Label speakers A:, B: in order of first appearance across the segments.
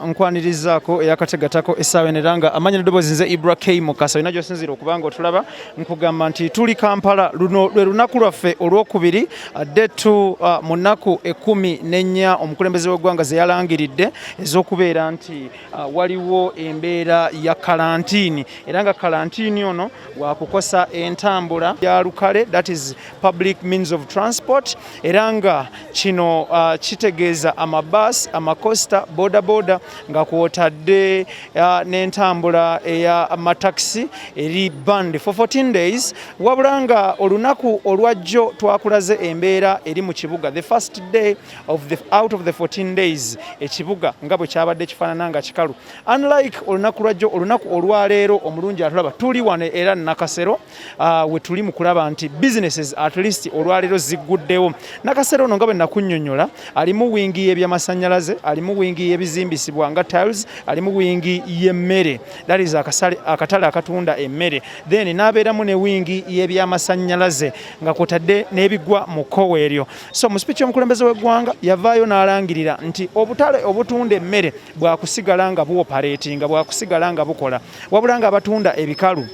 A: Nkwanirizaako eyakategatako essaawa eno era nga amanya n'eddoboozi nze Ibra K Mukasa. Olina gy'osinziira okuba nga otulaba, nkugamba nti tuli Kampala. Luno lwe lunaku lwaffe olwokubiri, day 2 mu nnaku 14 omukulembeze w'eggwanga ze yalangiridde ez'okubeera nti waliwo embeera ya kalantiini, era nga kalantiini ono wakukosa entambula ya lukale, that is public means of transport, era nga kino kitegeeza amabaasi, amacoaster, boda boda, nga kwotadde n'entambula eya amatakisi eri banned for 14 days. Wabula nga olunaku olwajjo twakulaze embeera eri mu kibuga, the first day out of the 14 days, ekibuga nga bwe kyabadde kifaanana nga kikalu, unlike olunaku lwajjo. Olunaku olwaleero omulungi atulaba, tuli wano era Nakasero, we tuli mu kulaba nti businesses at least olwaleero zigguddewo. Nakasero ono, nga bwe nakunnyonnyola, alimu wingi y'ebyamasannyalaze, alimu wingi y'ebizimbisibwa nga tiles, alimu wingi y'emmere, that is akatale akatunda emmere, then n'abeeramu ne wingi y'ebyamasannyalaze nga kwotadde n'ebigwa mu kkowa eryo. So mu speech y'omukulembeze w'eggwanga yavaayo n'alangirira nti obutale obutunda emmere bwakusigala nga buoperatinga, bwakusigala nga bukola, wabula nga abatunda ebikalu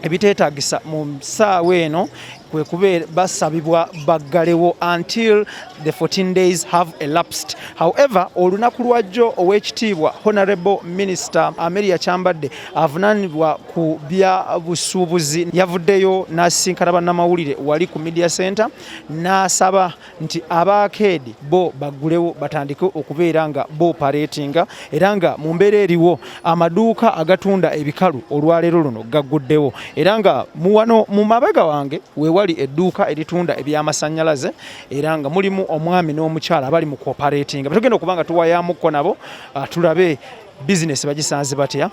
A: ebiteetagisa mu ssaawa eno kwe kubeera basabibwa baggalewo until the 14 days have elapsed. However, olunaku lwajjo ow'ekitiibwa Honorable Minister Amelia Kyambadde avunaanibwa ku bya busuubuzi yavuddeyo n'asisinkana bannamawulire wali ku media center n'asaba nti abaakeedi bo baggulewo, batandike okubeera nga booperatinga, era nga mu mbeera eriwo amaduuka agatunda ebikalu olwaleero luno gagguddewo. Era nga muwano mu mabega wange wewali edduuka eritunda ebyamasannyalaze, era nga mulimu omwami n'omukyala abali mu cooperatinga. Tugenda okuba nga tuwayamukko nabo, tulabe bizinesi bagisanze batya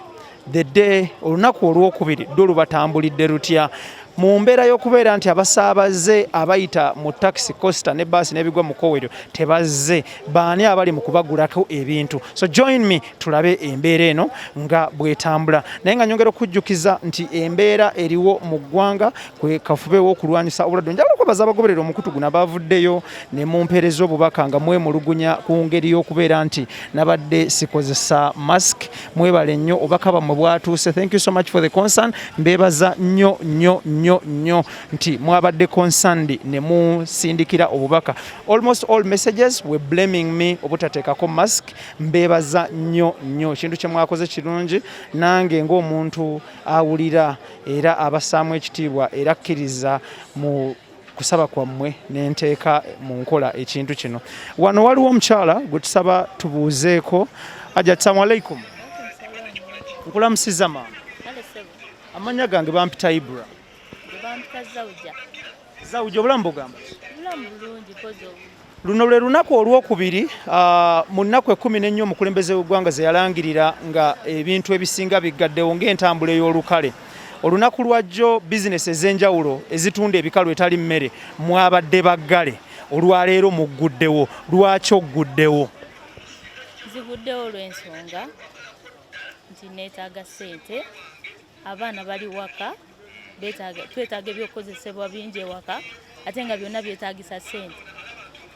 A: the day, olunaku olwokubiri ddo lubatambulidde lutya mu mbeera y'okubeera nti abasaabaze abayita mu taxi, coaster ne baasi n'ebigwa mu kkoweryo tebazze. Baani abali mu kubagulako ebintu? So join me tulabe embeera eno nga bw'etambula. Naye nga nyongera okujjukiza nti embeera eriwo mu ggwanga kwe kafubeewo okulwanyisa obulwadde. Njagala okwebaza abagoberera omukutu guno abavuddeyo ne mumpeereza obubaka nga mwemulugunya ku ngeri y'okubeera nti nabadde sikozesa mask. Mwebale nnyo, obubaka bwammwe bwatuuse. Thank you so much for the concern. Mbeebaza nnyo nnyo nnyo nnyo nti mwabadde concerned ne musindikira obubaka. Almost all messages were blaming me obutateekako mask. Mbeebaza nnyo nnyo, ekintu kye mwakoze kirungi. Nange ng'omuntu awulira era abassaamu ekitiibwa era akkiriza mu kusaba kwammwe n'enteeka mu nkola ekintu kino. Wano waliwo omukyala gwe tusaba tubuuzeeko. Ajja. Assalamu alaikum, nkulamusiza maama.
B: Kale ssebo.
A: Amannya gange bampita Ibra.
B: Bampita Zawuja.
A: Zawuja, obulamu bugamba ki?
B: Bulamu bulungi kozi.
A: Luno lwe lunaku olwokubiri mu nnaku 14 omukulembeze w'eggwanga ze yalangirira nga ebintu ebisinga biggaddewo ng'entambula ey'olukale. Olunaku lwajjo bizinesi ez'enjawulo ezitunda ebikalu etali mmere mwabadde baggale, olwaleero mugguddewo. Lwaki ogguddewo?
B: Nziguddewo olw'ensonga nti neetaaga ssente. Abaana bali waka, twetaaga ebyokukozesebwa bingi ewaka, ate nga byonna byetaagisa ssente.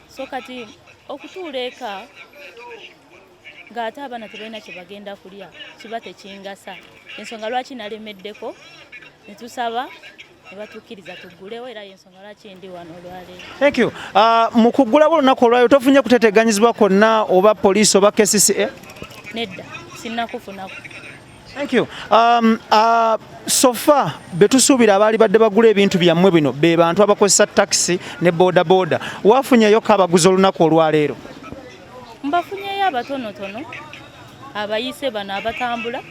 B: So kati okutuula eka ng'ate abaana tebalina kye bagenda kulya kiba tekingasa. Ensonga lwaki nalemeddeko ne tusaba ne batukkiriza tuggulewo, era yensonga lwaki ndi wano olwaleero.
A: Thank you. Mu kuggulawo olunaku olwayo tofunye kuteteganyizibwa kwonna oba poliisi oba KCCA?
B: Nedda, sinnakufunako.
A: Thank you. So far betusuubira abaali badde bagula ebintu byammwe bino be bantu abakozesa taxi ne boda boda. Wafunyeyo ko abaguzi olunaku olwaleero?
B: Mbafunyeyo abatonotono, abayise bano abatambula,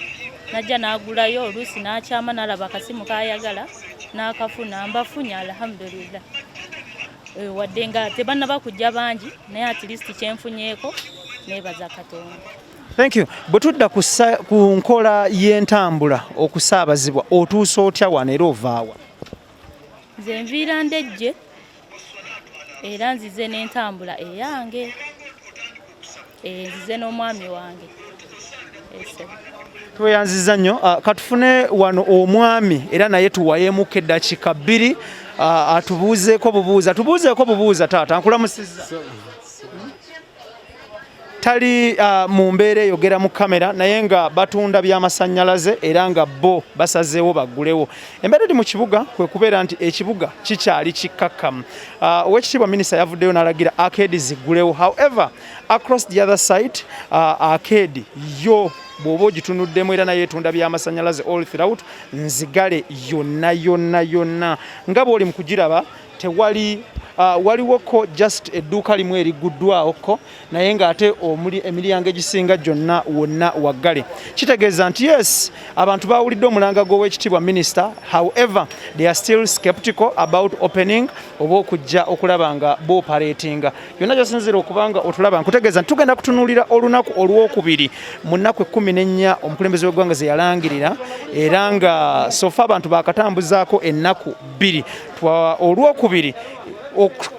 B: najja n'agulayo, oluusi n'akyama n'alaba akasimu kayagala n'akafuna. Mbafunye, alhamdulillah. Wadde nga tebannaba kujja bangi, naye at least kyenfunyeeko neebaza Katonda.
A: Thank you. Bwe tudda ku nkola y'entambula okusaabazibwa, otuuse otya wano era ovaawa?
B: Nze nviira Ndejje era nzize n'entambula eyange. Nzize n'omwami wange. Ese.
A: Tweyanziza nnyo. Katufune wano omwami era naye tuwayeemuko eddakiika 2, atubuuzeeko bubuuza, tubuuzeeko bubuuza. Taata, nkulamusizza. Tali mu mbeera eyogera mu kamera, naye nga batunda byamasannyalaze era nga bo basazeewo baggulewo. Embeera eri mu kibuga kwe kubeera nti ekibuga kikyali kikkakkamu. Owekitiibwa minisita yavuddeyo n'alagira arcade ziggulewo. However, across the other side, arcade yo bw'oba ogitunuddemu era nayo etunda byamasannyalaze all throughout, nzigale yonna yonna yonna. Nga bw'oli mu kugiraba, tewali waliwoko just edduuka limu erigguddwawoko, naye ng'ate omuli emiryango egisinga gyonna wonna waggale. Kitegeeza nti yes, abantu bawulidde omulanga gw'owekitiibwa minisita, however they are still skeptical about opening oba okujja okulaba nga booperatinga. Yonna gyosinzira okuba nga otulaba, nkutegeeza nti tugenda kutunuulira olunaku olwokubiri mu nnaku 14 omukulembeze w'eggwanga ze yalangirira, era nga so far abantu bakatambuzaako ennaku 2. Olwokubiri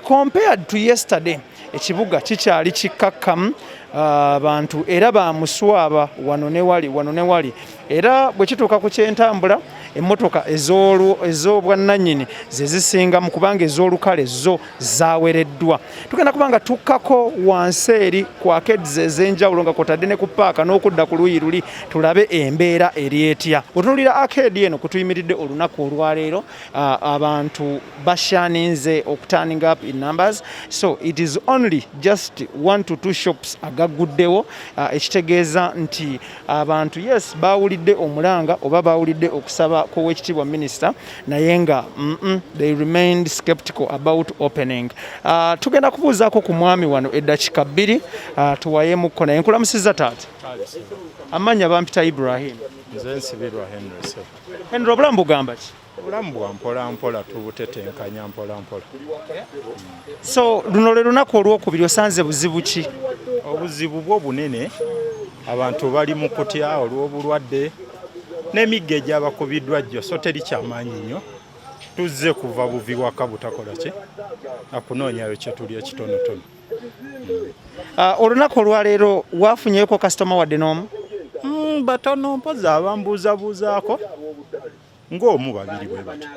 A: compared to yesterday, ekibuga kikyali kikkakkamu. Abantu era bamuswaba wano ne wali, wano ne wali. Era bwe kituuka ku kyentambula, emmotoka ez'obwannannyini ze zisingamu, kubanga ez'olukale zo zawereddwa. Tugenda kubanga tukkako wansi eri ku arcades ez'enjawulo nga kwotadde ne ku paaka n'okudda ku luuyi luli, tulabe embeera eri etya. Otunulira arcade eno kutuyimiridde olunaku olwaleero, abantu bashaninze okuturning up in numbers, so it is only just one to two shops agagguddewo, ekitegeeza nti abantu, yes, bawulidde omulanga oba bawulidde okusaba kw'owekitiibwa minisita, naye nga they remained skeptical about opening. Tugenda kubuuzaako ku mwami wano eddakiika 2, tuwayemukko naye. Nkulamusizza taata, amannya bampita Ibrahim.
C: Nze Nsibirwa Henry se.
A: Henry, obulamu bugamba ki?
C: Obulamu bwa mpola mpola, tubutetenkanya mpola mpola.
A: So luno lwe lunaku olwokubiri, osanze buzibu ki?
C: Obuzibu bwo bunene, abantu bali mu kutya olw'obulwadde n'emigga egyabakubiddwa jjo, so teri kyamaanyi nnyo. Tuzze kuva buvi waka butakola ki akunoonyayo kyetuli ekitonotono.
A: Olunaku olwaleero wafunyeeko kasitoma wadde n'omu?
C: Batono mpozi abambuuzabuuzaako ng'omu, babiri bwe batyo.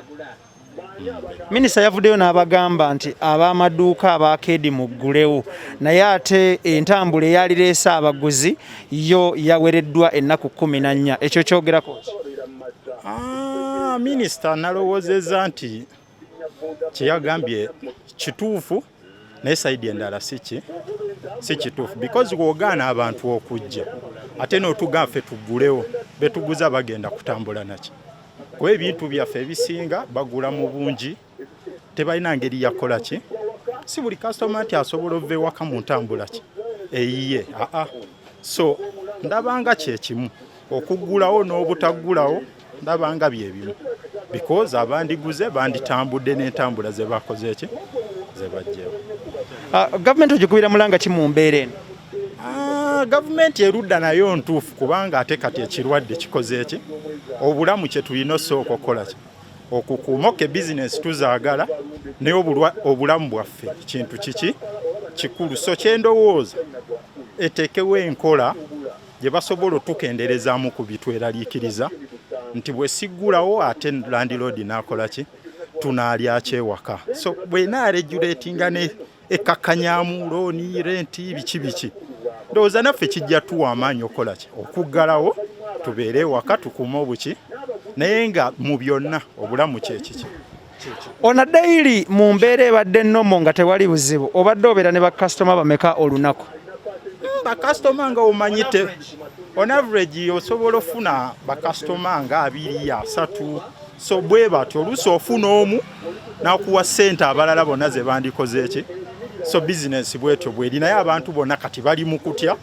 A: Minisita yavuddeyo n'abagamba nti ab'amaduuka abakeedi muggulewo, naye ate entambula eyalireese abaguzi yo yawereddwa ennaku 14. Ekyo kyogerako ki?
C: Ah, minisita nalowoozezza nti kyeyagambye kituufu, naye side endala si kituufu, because bw'ogaana abantu okujja ate n'otugamba ffe tuggulewo, betuguza bagenda kutambula naki? Kuba ebintu byaffe ebisinga bagula mu bungi, tebalina ngeri yakola ki. Si buli kasitoma nti asobola ova ewaka mu ntambula ki eyiye aa. So ndabanga kyekimu okuggulawo n'obutaggulawo, ndabanga byebimu, because abandiguze banditambudde n'entambula ze bakoze ki ze bajjewo.
A: Gavumenti ogikubira mulanga ki mu mbeera eno?
C: Ah, gavumenti erudda nayo ntuufu, kubanga ate kati ekirwadde kikoze eki obulamu kye tulina osooka okukola ki okukuuma. Okay, bizinesi tuzaagala, naye obulamu bwaffe kintu kiki kikulu. So kyendowooza eteekewo enkola gye basobola otukenderezaamu ku bitweraliikiriza nti bwe siggulawo ate landlord n'akola ki, tunaalya kyewaka. So bwenaaregulatinga ne ekakkanyamu looni, renti, biki biki, ndowooza naffe kijja tuwa amaanyi okukola ki okuggalawo, tubeere ewaka, tukuume obuki, naye nga mu byonna obulamu kyekiki.
A: On a daily, mu mbeera ebadde normal nga tewali buzibu, obadde obeera ne bakasitoma bameka olunaku?
C: Bakasitoma nga omanyi te on average osobola ofuna bakasitoma nga 20, 30, so bwe batyo. Oluusi ofuna omu n'akuwa ssente abalala bonna ze bandikoze eki. So bizinesi bwetyo bweri, naye abantu bonna kati bali mu kutya.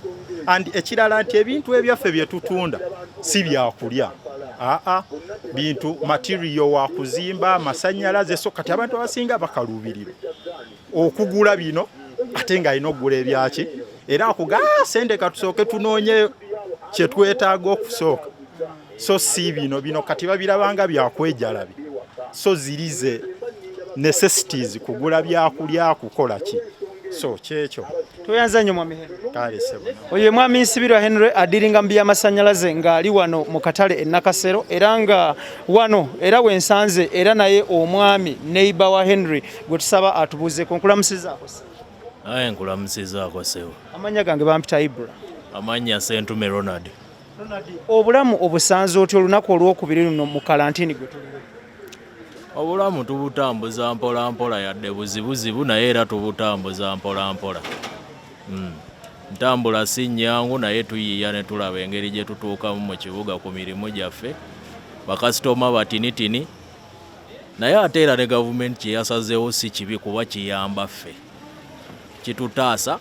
C: And ekirala nti ebintu ebyaffe bye tutunda si byakulya, aa, bintu material wa kuzimba, amasannyalaze. So kati abantu abasinga bakaluubirira okugula bino, ate ng'alina okugula ebyaki, era akuga, "Ah, sente katusooke tunoonye kye twetaaga okusooka," so si bino. Bino kati babirabanga byakwejalabi, so zirize necessities kugula byakulya, kukola ki, so kyekyo.
A: Toyanza nnyo, mwami Henry.
C: Kale sebo.
A: Oyo ye mwami Nsibirwa Henry, adiringa mu byamasannyalaze ng'ali wano mu katale e Nakasero, era nga wano era wensanze era naye omwami neighbor wa Henry gwe tusaba atubuuzeeko. Nkulamusizaako.
D: Aye nkulamusizaako ssebo.
A: Amannya gange bampita Ibra.
D: Amannya Ssentume Ronald.
A: Ronald, obulamu obusanze otya olunaku olwokubiri luno mu kalantini gwe tuliwo?
D: Obulamu tubutambuza mpola mpola yadde buzibuzibu naye era tubutambuza mpola mpola. Ntambula si nnyangu naye tuyiiya ne tulaba engeri gye tutuukamu mu kibuga ku mirimu gyaffe. Bakasitoma batinitini naye ate era ne gavumenti kye yasazeewo si kibi kuba kiyamba ffe. Kitutaasa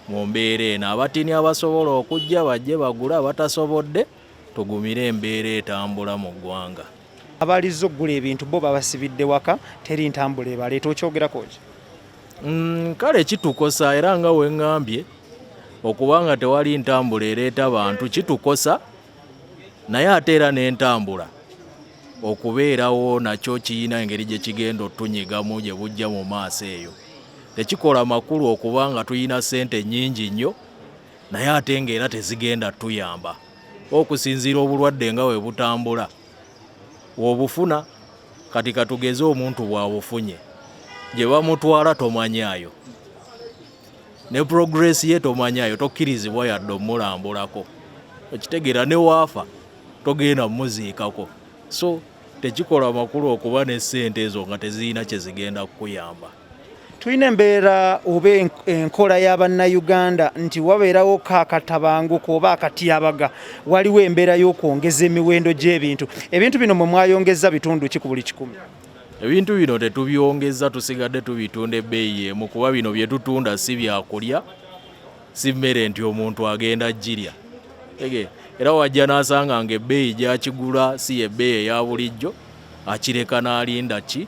D: mu mbeera eno. Abatini abasobola okujja bajje bagule, abatasobodde tugumire embeera etambula mu ggwanga.
A: Abalizza okugula ebintu bo babasibidde waka, teri ntambula ebaleeta, okyogerako ki?
D: Kale kitukosa era nga we ŋŋambye okuba nga tewali ntambula ereeta bantu kitukosa naye ate era n'entambula okubeerawo nakyo kirina engeri gye kigenda otunyigamu gye bujja mu maaso eyo. Tekikola makulu okuba nga tulina ssente nnyingi nnyo naye ate ng'era tezigenda tuyamba okusinziira obulwadde nga bwe butambula w'obufuna kati katugeze omuntu bw'abufunye gye bamutwala tomanyaayo ne progress ye tomanyaayo tokkirizibwa yadde omulambulako okitegeera ne waafa togenda muziikako so tekikola makulu okuba ne ssente ezo nga tezirina kye zigenda kukuyamba.
A: Tulina embeera oba enkola ya bannayuganda nti wabeerawo akatabanguko oba akatyabaga, waliwo embeera y'okwongeza emiwendo gy'ebintu. Ebintu bino mwe mwayongeza bitundu ki ku buli kikumi?
D: Ebintu bino tetubyongeza, tusigadde tubitunda ebbeeyi y'emu kuba bino bye tutunda si byakulya, si mmere nti omuntu agenda girya. Era wajja n'asanga ng'ebbeeyi gy'akigula si y'ebbeeyi eya bulijjo, akireka n'alinda ki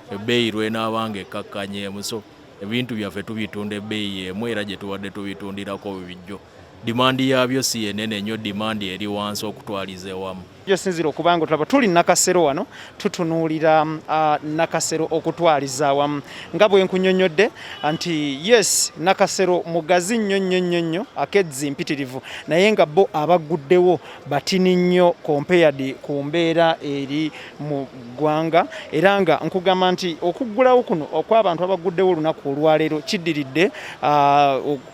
D: ebbeeyi lw'enaaba ng'ekkakkanyeemu. So ebintu byaffe tubitunda ebbeeyi y'emu era gye tubadde tubitundirako bulijjo. Demand yaabyo si yenene nnyo, demand eri wansi okutwaliza ewamu.
A: Gyosinzira okuba nga otulaba tuli Nakasero wano tutunuulira Nakasero okutwaliza awamu nga bwe nkunyonnyodde nti yes Nakasero mugazi nnyo nnyo nnyo nnyo akedzi mpitirivu naye nga bo abaguddewo batini nnyo compared ku mbeera eri mu ggwanga era nga nkugamba nti okuggulawo kuno okw'abantu abaguddewo olunaku olwaleero kiddiridde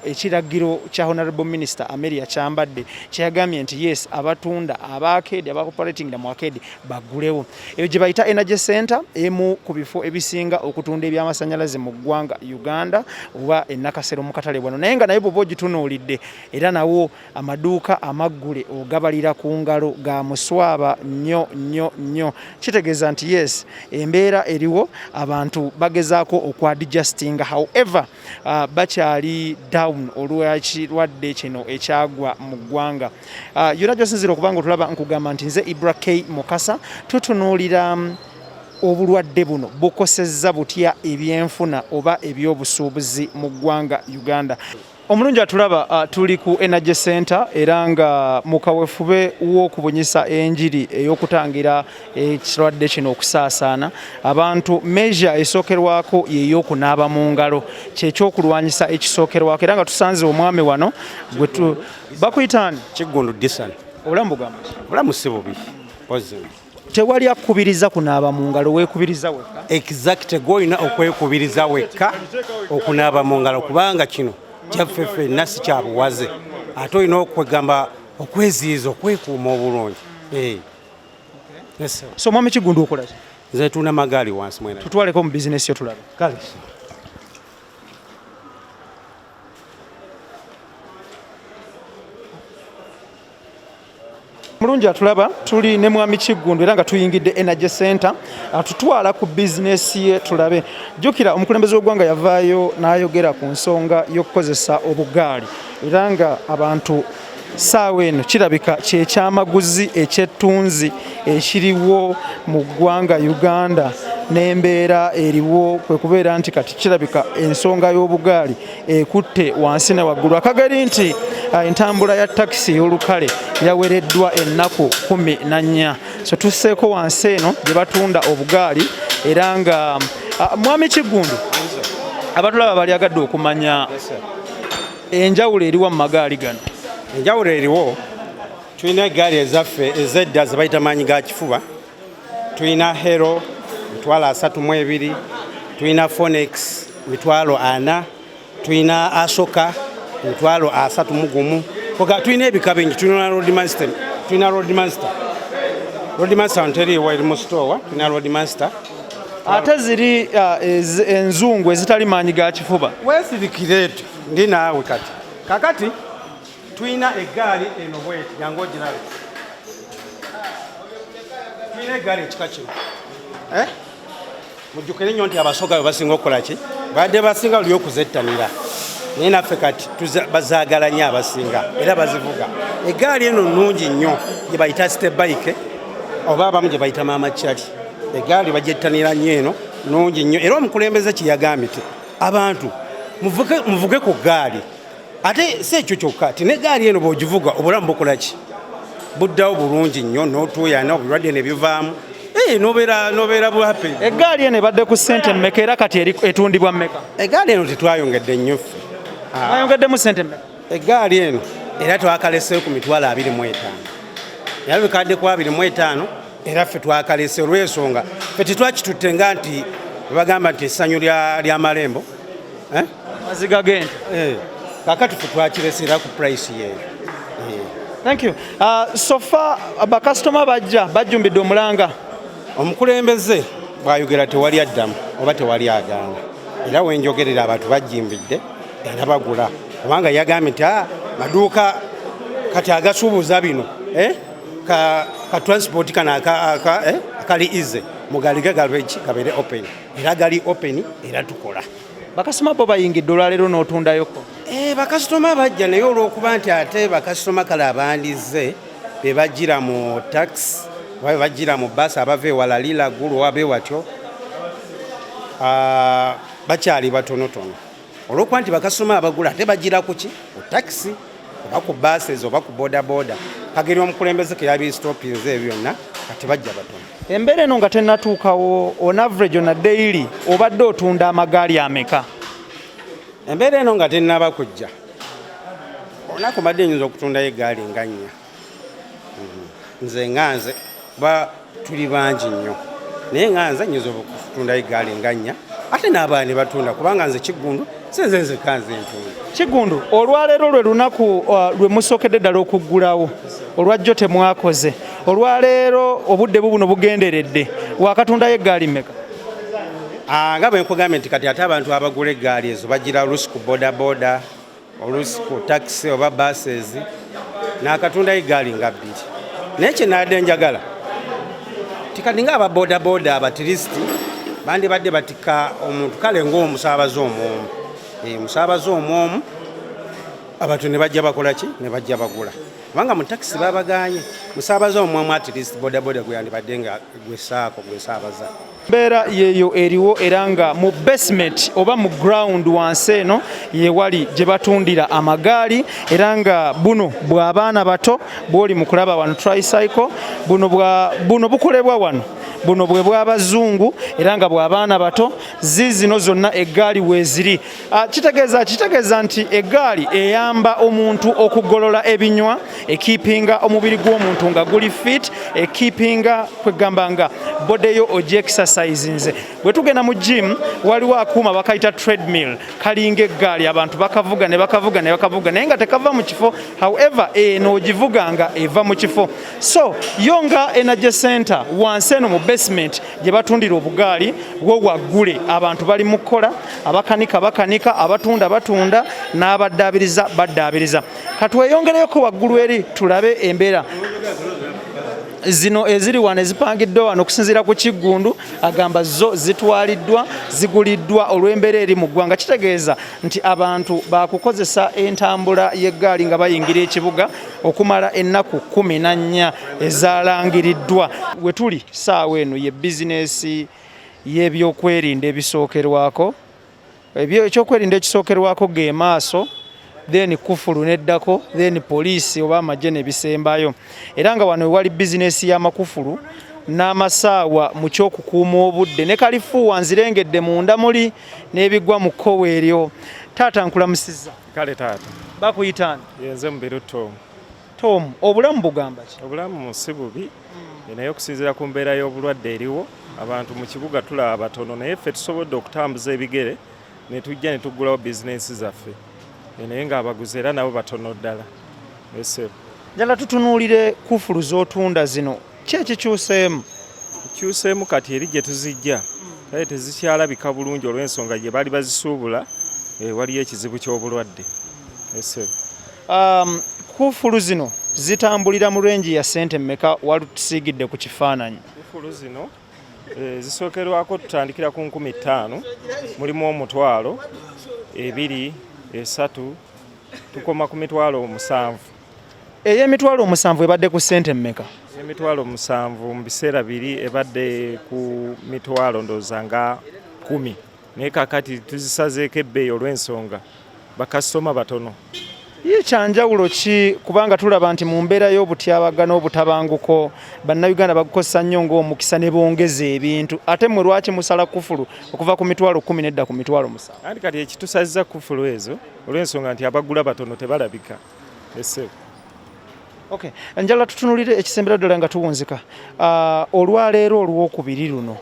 A: ekiragiro kya Honorable Minister Amelia Kyambadde kyeyagambye nti yes abatunda abakeedi aba operating mu arcade baggulewo. Eyo gye bayita Energy Center emu ku bifo ebisinga okutunda eby'amasannyalaze mu ggwanga Uganda oba e Nakasero mu katale wano naye nga naye bw'oba ogitunuulidde era nawo amaduuka amaggule ogabalira ku ngalo ga muswaba nnyo nnyo nnyo. Kitegeeza nti yes embeera eriwo abantu bagezaako okwadjustinga however bakyali down olw'ekirwadde kino ekyagwa mu ggwanga. Yonna gy'osinziira okuba nga otulaba nkugamba nti nze Ibra K Mukasa tutunuulira obulwadde buno bukosezza butya ebyenfuna oba ebyobusuubuzi mu ggwanga Uganda. Omulungi atulaba tuli ku Energy Center era nga mu kawefube w'okubunyisa enjiri ey'okutangira ekirwadde kino okusaasaana abantu measure esookerwako y'ey'okunaaba mu ngalo kyekyokulwanyisa ekisookerwako era nga tusanze omwami wano gwe bakuyita ani?
E: Kiggundu Disan.
A: Obulamu bugamba ki?
E: Obulamu si bubi.
A: Tewali akukubiriza kunaaba mu ngalo, weekubiriza wekka?
E: Exact, gw'olina okwekubiriza wekka okunaaba mu ngalo kubanga kino kyaffe ffenna si kya buwaze ate olina okwegamba okweziyiza okwekuuma obulungi.
A: So mwami Kiggundu okola ki?
E: Nze ntunda magaali wansi mwena.
A: Tutwaleko mu bizinesi yo tulabe.
E: Kale.
A: Mulungi atulaba tuli ne mwami Kiggundu era nga tuyingidde Energy Center atutwala ku bizinesi ye tulabe. Jjukira omukulembeze w'eggwanga yavaayo n'ayogera ku nsonga y'okukozesa obugaali era nga abantu ssaawa eno kirabika kyekyamaguzi ekyettunzi ekiriwo mu ggwanga Uganda n'embeera eriwo kwe kubeera nti kati kirabika ensonga y'obugaali ekutte wansi ne waggulu akageri nti entambula ya takisi ey'olukale yawereddwa ennaku 14. So tusseeko wansi eno gye batunda obugaali era nga mwami Kiggundu abatulaba balyagadde okumanya enjawulo eriwa mu magaali gano.
E: Enjawulo eriwo, tulina eggaali ezaffe ez'edda ze bayita maanyi ga kifuba, tulina Hero 32000, tulina Phoenix 400,000, Tulina asoka 31000. Koga tulina ebika bingi, tulina Roadmaster, tulina Roadmaster. Roadmaster nteriiwa, eri mu store, tulina Roadmaster.
A: Ate ziri enzungu ezitali maanyi ga kifuba.
E: Weesirikire etyo, ndi naawe kati. Kakati tulina eggaali eno bweti, jangu ogirabe. Tulina eggaali ekika kino. Eh? Mujjukire nnyo nti Abasoga be basinga okukola ki, badde basinga luli okuzettanira, naye naffe kati bazaagala nnyo abasinga era bazivuga. Eggaali eno nnungi nnyo, gye bayita city bike oba abamu gye bayita maama kyali. Eggaali bagyettanira nnyo, eno nnungi nnyo. Era omukulembeze kye yagambye ti abantu muvuge ku ggaali. Ate si ekyo kyokka, ti neggaali eno bw'ogivuga obulamu bukola ki, buddawo bulungi nnyo, n'otuuyana obulwadde ne bivaamu. Eh, nobeera buhappy.
A: Eggaali eno ebadde ku ssente mmeka era kati etundibwa mmeka?
E: Eggaali eno tetwayongedde nnyo ffe.
A: Mwayongeddemu ssente mmeka?
E: Eggaali eno era twakaleseyo ku 25,000, era bikadde ku 25. Era ffe twakalese olw'ensonga ffe tetwakitutte nga nti bagamba nti essanyu ly'amalembo, eh?
A: Maziga g'ente.
E: Eh, kakati ffe twakirese era ku price yeeyo. Eh.
A: Thank you. So far bakasitoma bajja bajjumbidde omulanga.
E: Omukulembeze bw'ayogera tewali addamu oba tewali agaana, era wenjogerera abantu bajjimbidde era bagula, kubanga yagambye nti maduuka kati agasuubuza bino, eh? Ka transport kano akali easy mugalige gabeere open, era gali open era tukola.
A: Bakasitoma bo bayingidde olwaleero n'otundayoko?
E: Eh, bakasitoma bajja, naye olw'okuba nti ate bakasitoma kale abandize be bajjira mu taxi oba be bajjira mu basi abava ewala, Lira, Gulu oba watyo, bakyali batonotono, olw'okuba nti bakasitoma abagula ate bajjira ku ki, ku taxi oba ku buses oba ku boda boda. Kageri omukulembeze ke yabistopinze ebyo byonna, kati bajja batono.
A: Embeera eno nga tennatuukawo, on average on a daily obadde otunda amagaali ameka?
E: Embeera eno nga tennaba kujja, olunaku mbadde nyinza okutundayo eggaali nga 4. Nze nga nze, kuba tuli bangi nnyo, naye nga nze nyinza okutundayo eggaali nga 4, ate n'abaana ne batunda, kubanga nze Kiggundu sinze nzekka, nze ntunda.
A: Kiggundu, olwaleero lwe lunaku lwe musookedde ddala okuggulawo, olwajjo temwakoze. Olwaleero obudde bubuno bugenderedde, wakatundayo eggaali mmeka?
E: Nga bwe nkugambye nti kati ate abantu abagula eggaali ezo bagira oluusi ku boda boda, oluusi ku takisi oba buses. Naakatundayo eggaali nga 2, naye kye naadde njagala ti kati nga aba boda boda at least bandibadde batikka omuntu kale ng'omusaabaze omwomu, musaabaze omwomu, abantu ne bajja bakola ki, ne bajja bagula, kubanga mu takisi babaganye. Musaabaze omwomu at least boda boda gwe yandibadde nga gwesaako gwesaabaza.
A: Mbeera yeeyo eriwo, era nga mu basement oba mu ground wansi eno yewali gye batundira amagaali, era nga buno bw'abaana bato bw'oli mu kulaba wano, tricycle. Buno buno bukolebwa wano, buno bwe bw'abazungu era nga bw'abaana bato. Ziizino zonna eggaali weeziri. Kitegeeza nti eggaali eyamba omuntu okugolola ebinywa, ekeepinga omubiri gw'omuntu nga guli fit, ekeepinga kwegamba nga body yo ogyexercisinze. Bwe tugenda mu gym waliwo akuuma bakayita treadmill, kalinga eggaali, abantu bakavuga ne bakavuga ne bakavuga naye nga tekava mu kifo. However, eno ogivuga nga eva mu kifo. So yo nga Energy Center wansi eno mu basement gye batundira obugaali bwo waggule, abantu bali mu kukola, abakanika bakanika, abatunda batunda, n'abaddaabiriza baddaabiriza. Katweyongereyoko waggulu eri tulabe embeera zino eziri wano ezipangiddwa wano. Okusinziira ku Kiggundu, agamba zo zitwaliddwa, ziguliddwa olw'embeera eri mu ggwanga. Kitegeeza nti abantu bakukozesa entambula y'eggaali nga bayingira ekibuga okumala ennaku 14 ezalangiriddwa. We tuli saawa eno ye bizinesi y'ebyokwerinda ebisookerwako. Ekyokwerinda ekisookerwako ge maaso, then kufulu neddako, then poliisi oba amagye ne bisembayo. Era nga wano wewali bizinesi y'amakufulu n'amasaawa mu kyokukuuma obudde ne kalifuuwa nzirengedde munda muli n'ebigwa mu kkowe eryo. Taata, nkulamusizza.
F: Kale taata.
A: Bakuyitaani?
F: Yenze Mubiru Tom.
A: Tom, obulamu bugamba ki?
F: Obulamu si bubi, naye okusinziira ku mbeera y'obulwadde eriwo, abantu mu kibuga tulaba batono, naye ffe tusobodde okutambuza ebigere. Ne tujja ne tuggulawo bizinensi zaffe, naye ng'abaguzi era nabo batono ddala, ese.
A: Njala tutunuulire kufulu z'otunda zino, ki ekikyuseemu?
F: Kyuseemu kati eri gye tuzijja kale tezikyalabika bulungi olw'ensonga gye baali bazisuubula, waliyo ekizibu ky'obulwadde, ese.
A: Kufulu zino zitambulira mu range ya ssente mmeka? Walutusiigidde ku kifaananyi.
F: Kufulu zino zisookerwako tutandikira ku 5000, mulimu 10,000, 2, 3, tukoma ku 70,000.
A: Ey'emitwalo 7 ebadde ku ssente mmeka?
F: 70,000 mu biseera biri ebadde ku mitwalo ndowooza nga 10, naye kakati tuzisazeeko ebbeeyi olw'ensonga bakasitoma batono.
A: Ye kyanjawulo ki? Kubanga tulaba nti mu mbeera y'obutyabaga n'obutabanguko bannayuganda bagukozesa nnyo ng'omukisa ne bongeza ebintu, ate mmwe lwaki musala kufulu okuva ku 10,000 nedda ku 70,000?
F: Anti kati ekitusaziza kufulu ezo olw'ensonga nti abagula batono, tebalabika, ese.
A: Okay, njala tutunulire ekisembera ddala nga tuwunzika. Olwaleero olwokubiri luno,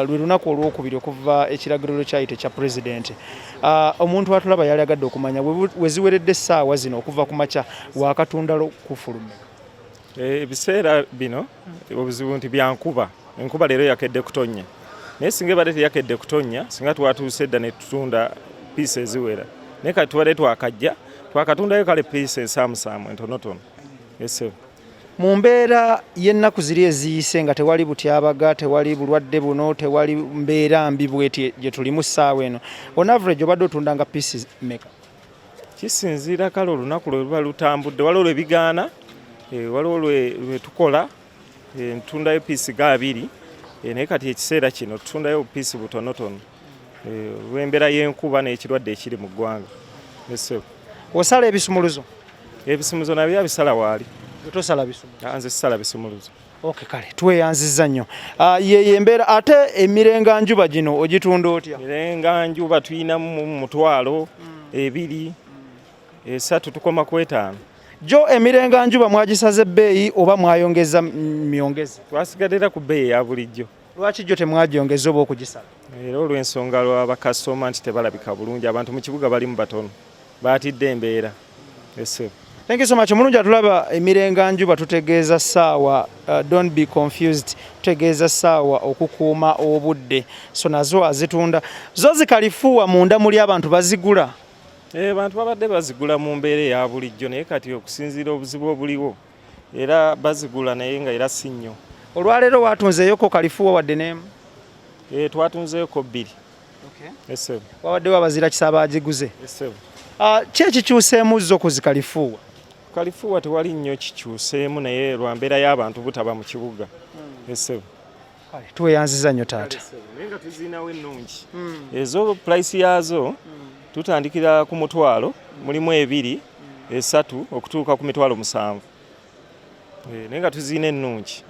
A: lwe lunaku olwokubiri okuva ekiragiro lwe kyayita ekya pulezidenti. Omuntu atulaba yali agadde okumanya we ziweredde essaawa zino okuva ku makya wakatunda kufulu mmeka?
F: Ebiseera bino obuzibu nti byankuba, enkuba leero yakedde kutonnya, naye singa ebadde teyakedde kutonnya singa twatuuse edda ne tutunda piece eziwera, naye kati tubadde twakajja twakatundayo kale piece ensaamusaamu entonotono, ese.
A: Mu mbeera y'ennaku ziri eziyise nga tewali butyabaga, tewali bulwadde buno, tewali mbeera mbi bweti gye tulimu ssaawa eno, on average obadde otundanga pieces mmeka?
F: Kisinziira kale olunaku lwe luba lutambudde, waliwo lwe bigaana, waliwo lwe tukola, ntundayo piece ga 20, naye kati ekiseera kino tutundayo piece butonotono, olw'embeera y'enkuba n'ekirwadde ekiri mu ggwanga, ese.
A: Osala ebisumuluzo?
F: Ebisumuluzo nabyo abisala waali.
A: Gwe tosala bisumuluzo?
F: Ah, nze sisala bisumuluzo.
A: Okay, kale tweyanzizza nnyo. Yeyo embeera. Ate emirenganjuba gino ogitunda otya?
F: Mirenganjuba tuyinamu 20,000, 2, 3, tukoma ku 5.
A: Gyo emirenganjuba mwagisaze ebbeeyi oba mwayongeza myongeze?
F: Twasigadde era ku bbeeyi eya bulijjo.
A: Lwaki gyo temwagyongeza oba okugisala?
F: Era olw'ensonga lwa bakasitoma nti tebalabika bulungi, abantu mu kibuga balimu batono, baatidde embeera, ese.
A: Thank you so much. Omulungi atulaba, emirenganjuba tutegeeza ssaawa, don't be confused, tutegeeza ssaawa okukuuma obudde. So nazo azitunda zo zikalifuuwa munda muli abantu bazigula?
F: Abantu babadde bazigula mu mbeera eya bulijjo, naye kati okusinziira obuzibu obuliwo era bazigula, naye nga era si nnyo.
A: Olwaleero watunzeeyoko kalifuuwa wadde n'emu?
F: Twatunzeeko 2, ese.
A: Wabaddewo abazira kisa abagiguze?
F: Ese.
A: Ki ekikyuseemu zo ku zikalifuuwa?
F: Kalifuuwa tewali nnyo kikyuseemu, naye lwa mbeera y'abantu butaba mu kibuga, ese.
A: Kale tweyanziza nnyo taata.
F: Naye nga tuzinawo ennungi ezo, price yaazo tutandikira ku 10,000, mulimu 2, 3, okutuuka ku 70,000, naye nga tuzina ennungi,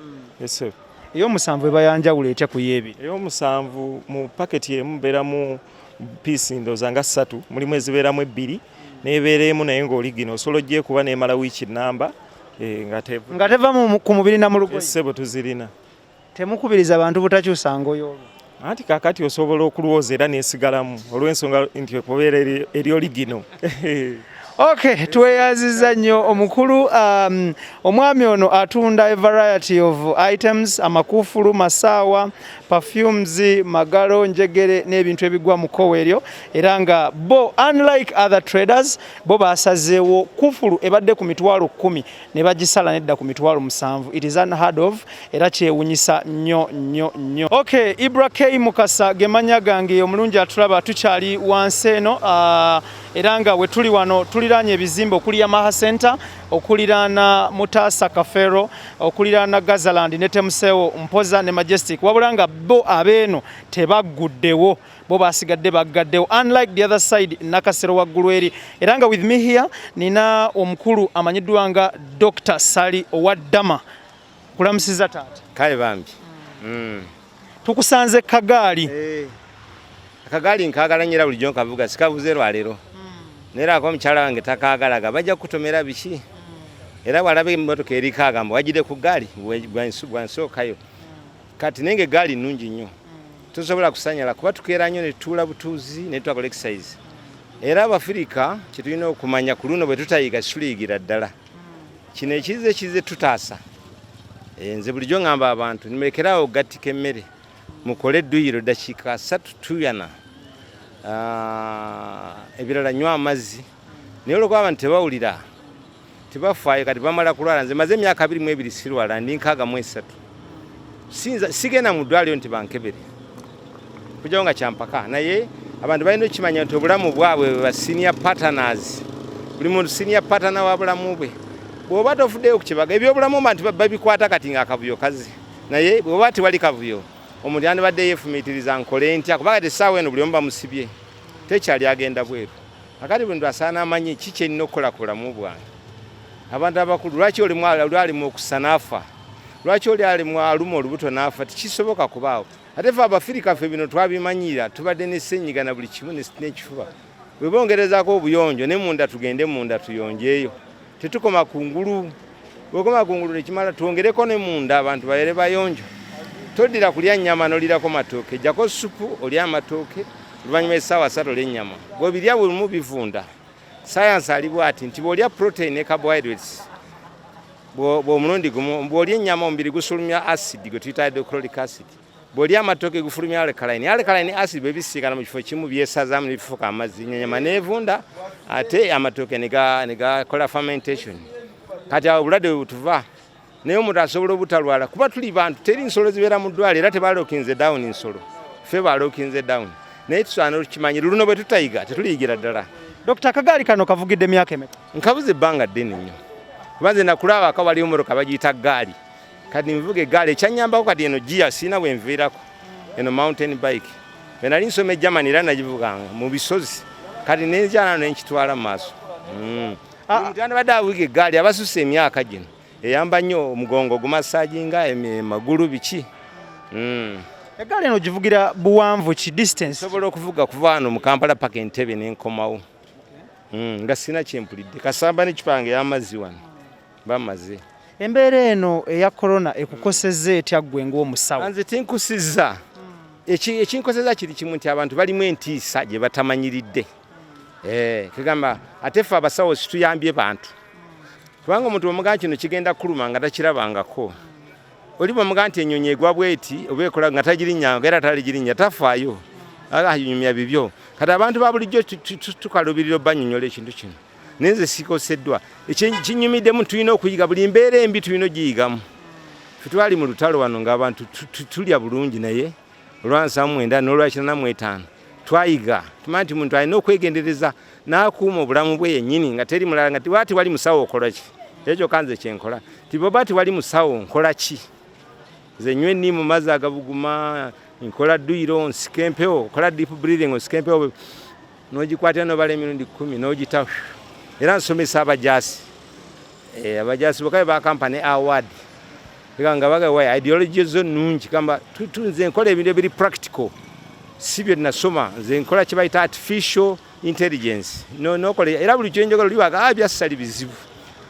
F: ese.
A: Ey'omusanvu eba yanjawulo etya ku y'ebiri?
F: Ey'omusanvu mu paketi emu mbeeramu piece ndowooza nga ssatu, mulimu ezibeeramu ebbiri n'ebeera emu, naye ng'oli gino osobola ogyekuba n'emala wiiki namba, nga
A: nga teva ku mubiri na mu lugoye?
F: Ssebo, tuzirina.
A: Temukubiriza bantu butakyusa ngoye olwo?
F: Anti kakati osobola okulwoza era nesigalamu olw'ensonga nti okubeera eri oligino.
A: Okay, tweyaziza nnyo omukulu. Omwami ono atunda a variety of items, amakufulu, masaawa, perfumes, magalo, njegere n'ebintu ebigwa mu kkowe eryo, era nga bo unlike other traders bo basazeewo kufulu ebadde ku 10,000 ne bagisala nedda ku 70,000. It is unheard of era kyewunyisa nnyo nnyo nnyo. Okay, Ibra K Mukasa gemanya gange. Omulungi atulaba, tukyali wansi eno, era nga we tuli wano tuliraanye ebizimbe okuli Yamaha Center, okuliraana Mutaasa Kafeero, okuliraana Gazaland ne Temuseewo Mpoza ne Majestic, wabula nga bo abeeno tebagguddewo, bo basigadde baggaddewo unlike the other side Nakasero waggulu eri. Era nga with me here nina omukulu amanyiddwa nga Dr. Sali owa Dama. Kulamusiza taata.
E: Kale bambi.
A: Tukusanze kagaali.
E: Akagaali nkaagala nnyo era bulijjo nkavuga, sikavuze lwaleero. Naye era ako omukyala wange takaagalaga, bajja kukutomera biki, era bw'alaba emmotoka eriko agamba wagire ku ggaali bwansookayo. Kati naye nga eggaali nnungi nnyo. Tosobola kusanyala kuba tukeera nnyo ne tutuula butuuzi ne tutakola exercise. Era Abafirika kye tulina okumanya ku luno bwe tutayiga situliyigira ddala. Kino ekize kize tutaasa. Eh, nze bulijjo ngamba abantu nimulekere awo okugattika emmere mukole edduyiro ddakiika ssatu tuyana ah, ebirala nywa amazzi naye olwokuba abantu tebawulira tebafaayo kati bamala kulwala. Nze maze emyaka 22 sirwala, ndi 63, sigenda mu ddwaliro nti bankebere kujjawo nga kyampaka. Naye abantu balina okukimanya nti obulamu bwabwe bwe ba senior partners, buli muntu senior partner wa bulamu bwe. Bw'oba tofuddeyo ku kibaga ebyobulamu mba nti babikwata kati nga akavuyo kazi, naye bw'oba tewali kavuyo omuntu yandibadde yeefumiitiriza nkole ntya, kuba kati essaawa eno buli omu bamusibye tekyali agenda bweru. Akati buli muntu asaana amanyi ki kyennina okukola ku bulamu bwange. Abantu abakulu lwaki oli alimu okussa n'afa, lwaki oli alimu aluma olubuto n'afa? Tekisoboka kubaawo. Ate fe Abafirika ffe bino twabimanyira, tubadde ne ssenyiga na buli kimu n'ekifuba. Bwe bongerezaako obuyonjo ne munda, tugende munda tuyonjeeyo, tetukoma ku ngulu. Bwekoma ku ngulu tekimala, twongereko ne munda, abantu babeere bayonjo. Toddira kulya nnyama n'olirako matooke, jjako supu olya amatooke, oluvannyuma essaawa 3 olya ennyama. Bw'obirya bulumu bivunda. Sayansi ali bwati nti bw'olya protein ne carbohydrates bw'omulundi gumu, bw'olya ennyama omubiri gusulumya acid gwe tuyita hydrochloric acid, bw'olya amatooke gufulumya alkaline. Alkaline acid bwe bisiikana mu kifo kimu byesazaamu ne bifuuka amazzi, ennyama n'evunda ate amatooke ne gakola fermentation. Kati awo obulwadde bwe butuva. Naye omuntu asobola obutalwala kuba tuli bantu, teri nsolo zibeera mu ddwaliro era tebalokinze down nsolo, ffe balokinze down. Naye tusaana okimanyi luno bwe tutayiga tetuliyigira ddala.
A: Dokita, akagaali kano kavugidde myaka emeka?
E: Nkabuze ebbanga ddene nnyo, kuba nze nakulaba aka waliyo motoka bagiyita gaali, kati nvuga eggaali ekyanyambako. Kati eno giya sirina bwe nviirako, eno mountain bike bwe nali nsoma e Germany era nagivuganga mu bisozi, kati nenzyala nenkitwala mu maaso. Omuntu yandibadde avuga eggaali abasusa emyaka gino, eyamba nnyo omugongo gumasajinga amagulu biki.
A: Eggaali eno ogivugira buwanvu ki, distance?
E: Nsobola okuvuga kuva wano mu Kampala paka Entebbe nenkomawo nga sina kyempulidde, kasamba n'ekipange y'amazzi wano bamaze.
A: Embeera eno eya corona ekukosezza etya ggwe ng'omusawo?
E: Nze tinkusizza. Ekinkoseza kiri kimu nti abantu balimu entiisa gye batamanyiridde. Kegamba ate ffe abasawo situyambye bantu, kubanga omuntu bwemugamba kino kigenda kuluma nga takirabangako, oli bwemugamba nti ennyonyi egwa bweti oba ekola nga tagirinnyanga era taligirinnya tafaayo, anyumya bibyo. Kati abantu ba bulijjo tukalubirira obanyonyola ekintu kino, naye nze sikoseddwa. Kinyumiddemu, tulina okuyiga buli mbeera embi, tulina ogiyigamu. Ffe twali mu lutalo wano ng'abantu tulya bulungi, naye olwa 79 n'olwa 95 twayiga tumanyi nti muntu alina okwegendereza n'akuuma obulamu bwe yennyini nga teri mulala, nga tiwaba tiwali musawo okola ki? Ekyo kanze kyenkola ti bwoba tiwali musawo nkola ki? Nze nywa enniimu, mazzi agabuguma, nkola dduyiro, nsika empewo, okola deep breathing, osika empewo n'ogikwatira n'obala emirundi 10 n'ogita. Era nsomesa abajaasi, abajaasi bokka be bakampa ne award nga bagawa ideology zo nnungi. Gamba nze nkola ebintu ebiri practical, si bye nasoma. Nze nkola kye bayita artificial intelligence nokola era buli kyenjogera oli baga ah, byassali bizibu.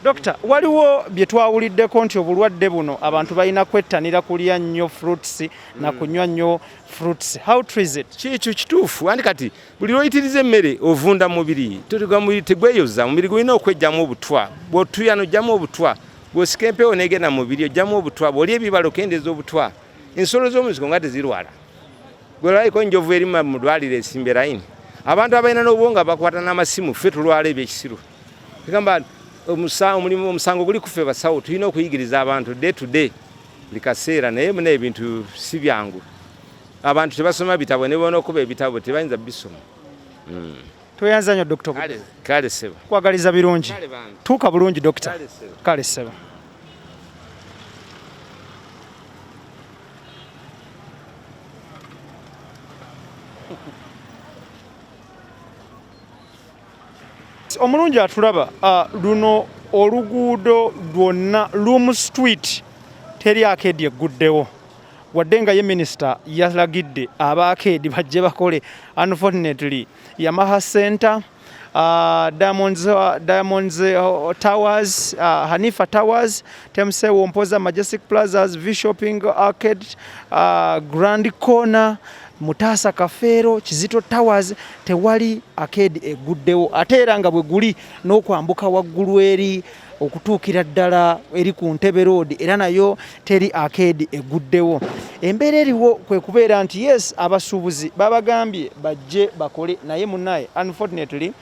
A: Dokita, waliwo bye twawuliddeko nti obulwadde buno abantu balina kwettanira kulya nnyo fruits na kunywa nnyo fruits. How true is it?
E: Kyekyo kituufu, anti kati buli lwoyitiriza emmere ovunda mubiri, tuga mubiri tegweyoza, omubiri gulina okwejjamu obutwa. Bw'otuyana ojjamu obutwa, bw'osika empewo negenda mu mubiri ojjamu obutwa, bw'olya ebibala okendeeza obutwa. Ensolo z'omunsiko nga tezirwala, gwelayiko enjovu eri mu ddwaliro esimbe layini, abantu abalina n'obwongo bakwata n'amasimu, ffe tulwala ebyekisiru. Gamba omulimu omusango guli kuffe basawo, tulina okuyigiriza abantu day to day buli kaseera. Naye muna ebintu si byangu, abantu tebasoma bitabo, ne bona okuba ebitabo tebayinza bisoma.
A: Tweyanza nnyo Dokita.
E: Kale sebo.
A: Kwagaliza birungi, tuuka bulungi dokita. Kale sebo. Omulungi atulaba, luno oluguudo lwonna Luwum Street teri arcade egguddewo, wadde nga ye minisita yalagidde aba arcade bajje bakole. Unfortunately, Yamaha Center, Diamonds Towers, Hanifa Towers, Temsewo, Mpoza, Majestic Plazas, V Shopping Arcade, Grand Corner, Mutaasa Kafeero, Kizito Towers tewali akeedi eguddewo ate era nga bwe guli n'okwambuka waggulu eri okutuukira ddala eri ku Ntebe Road era nayo teri akeedi eguddewo. Embeera eriwo kwe kubeera nti yes abasuubuzi babagambye bajje bakole naye munnaye unfortunately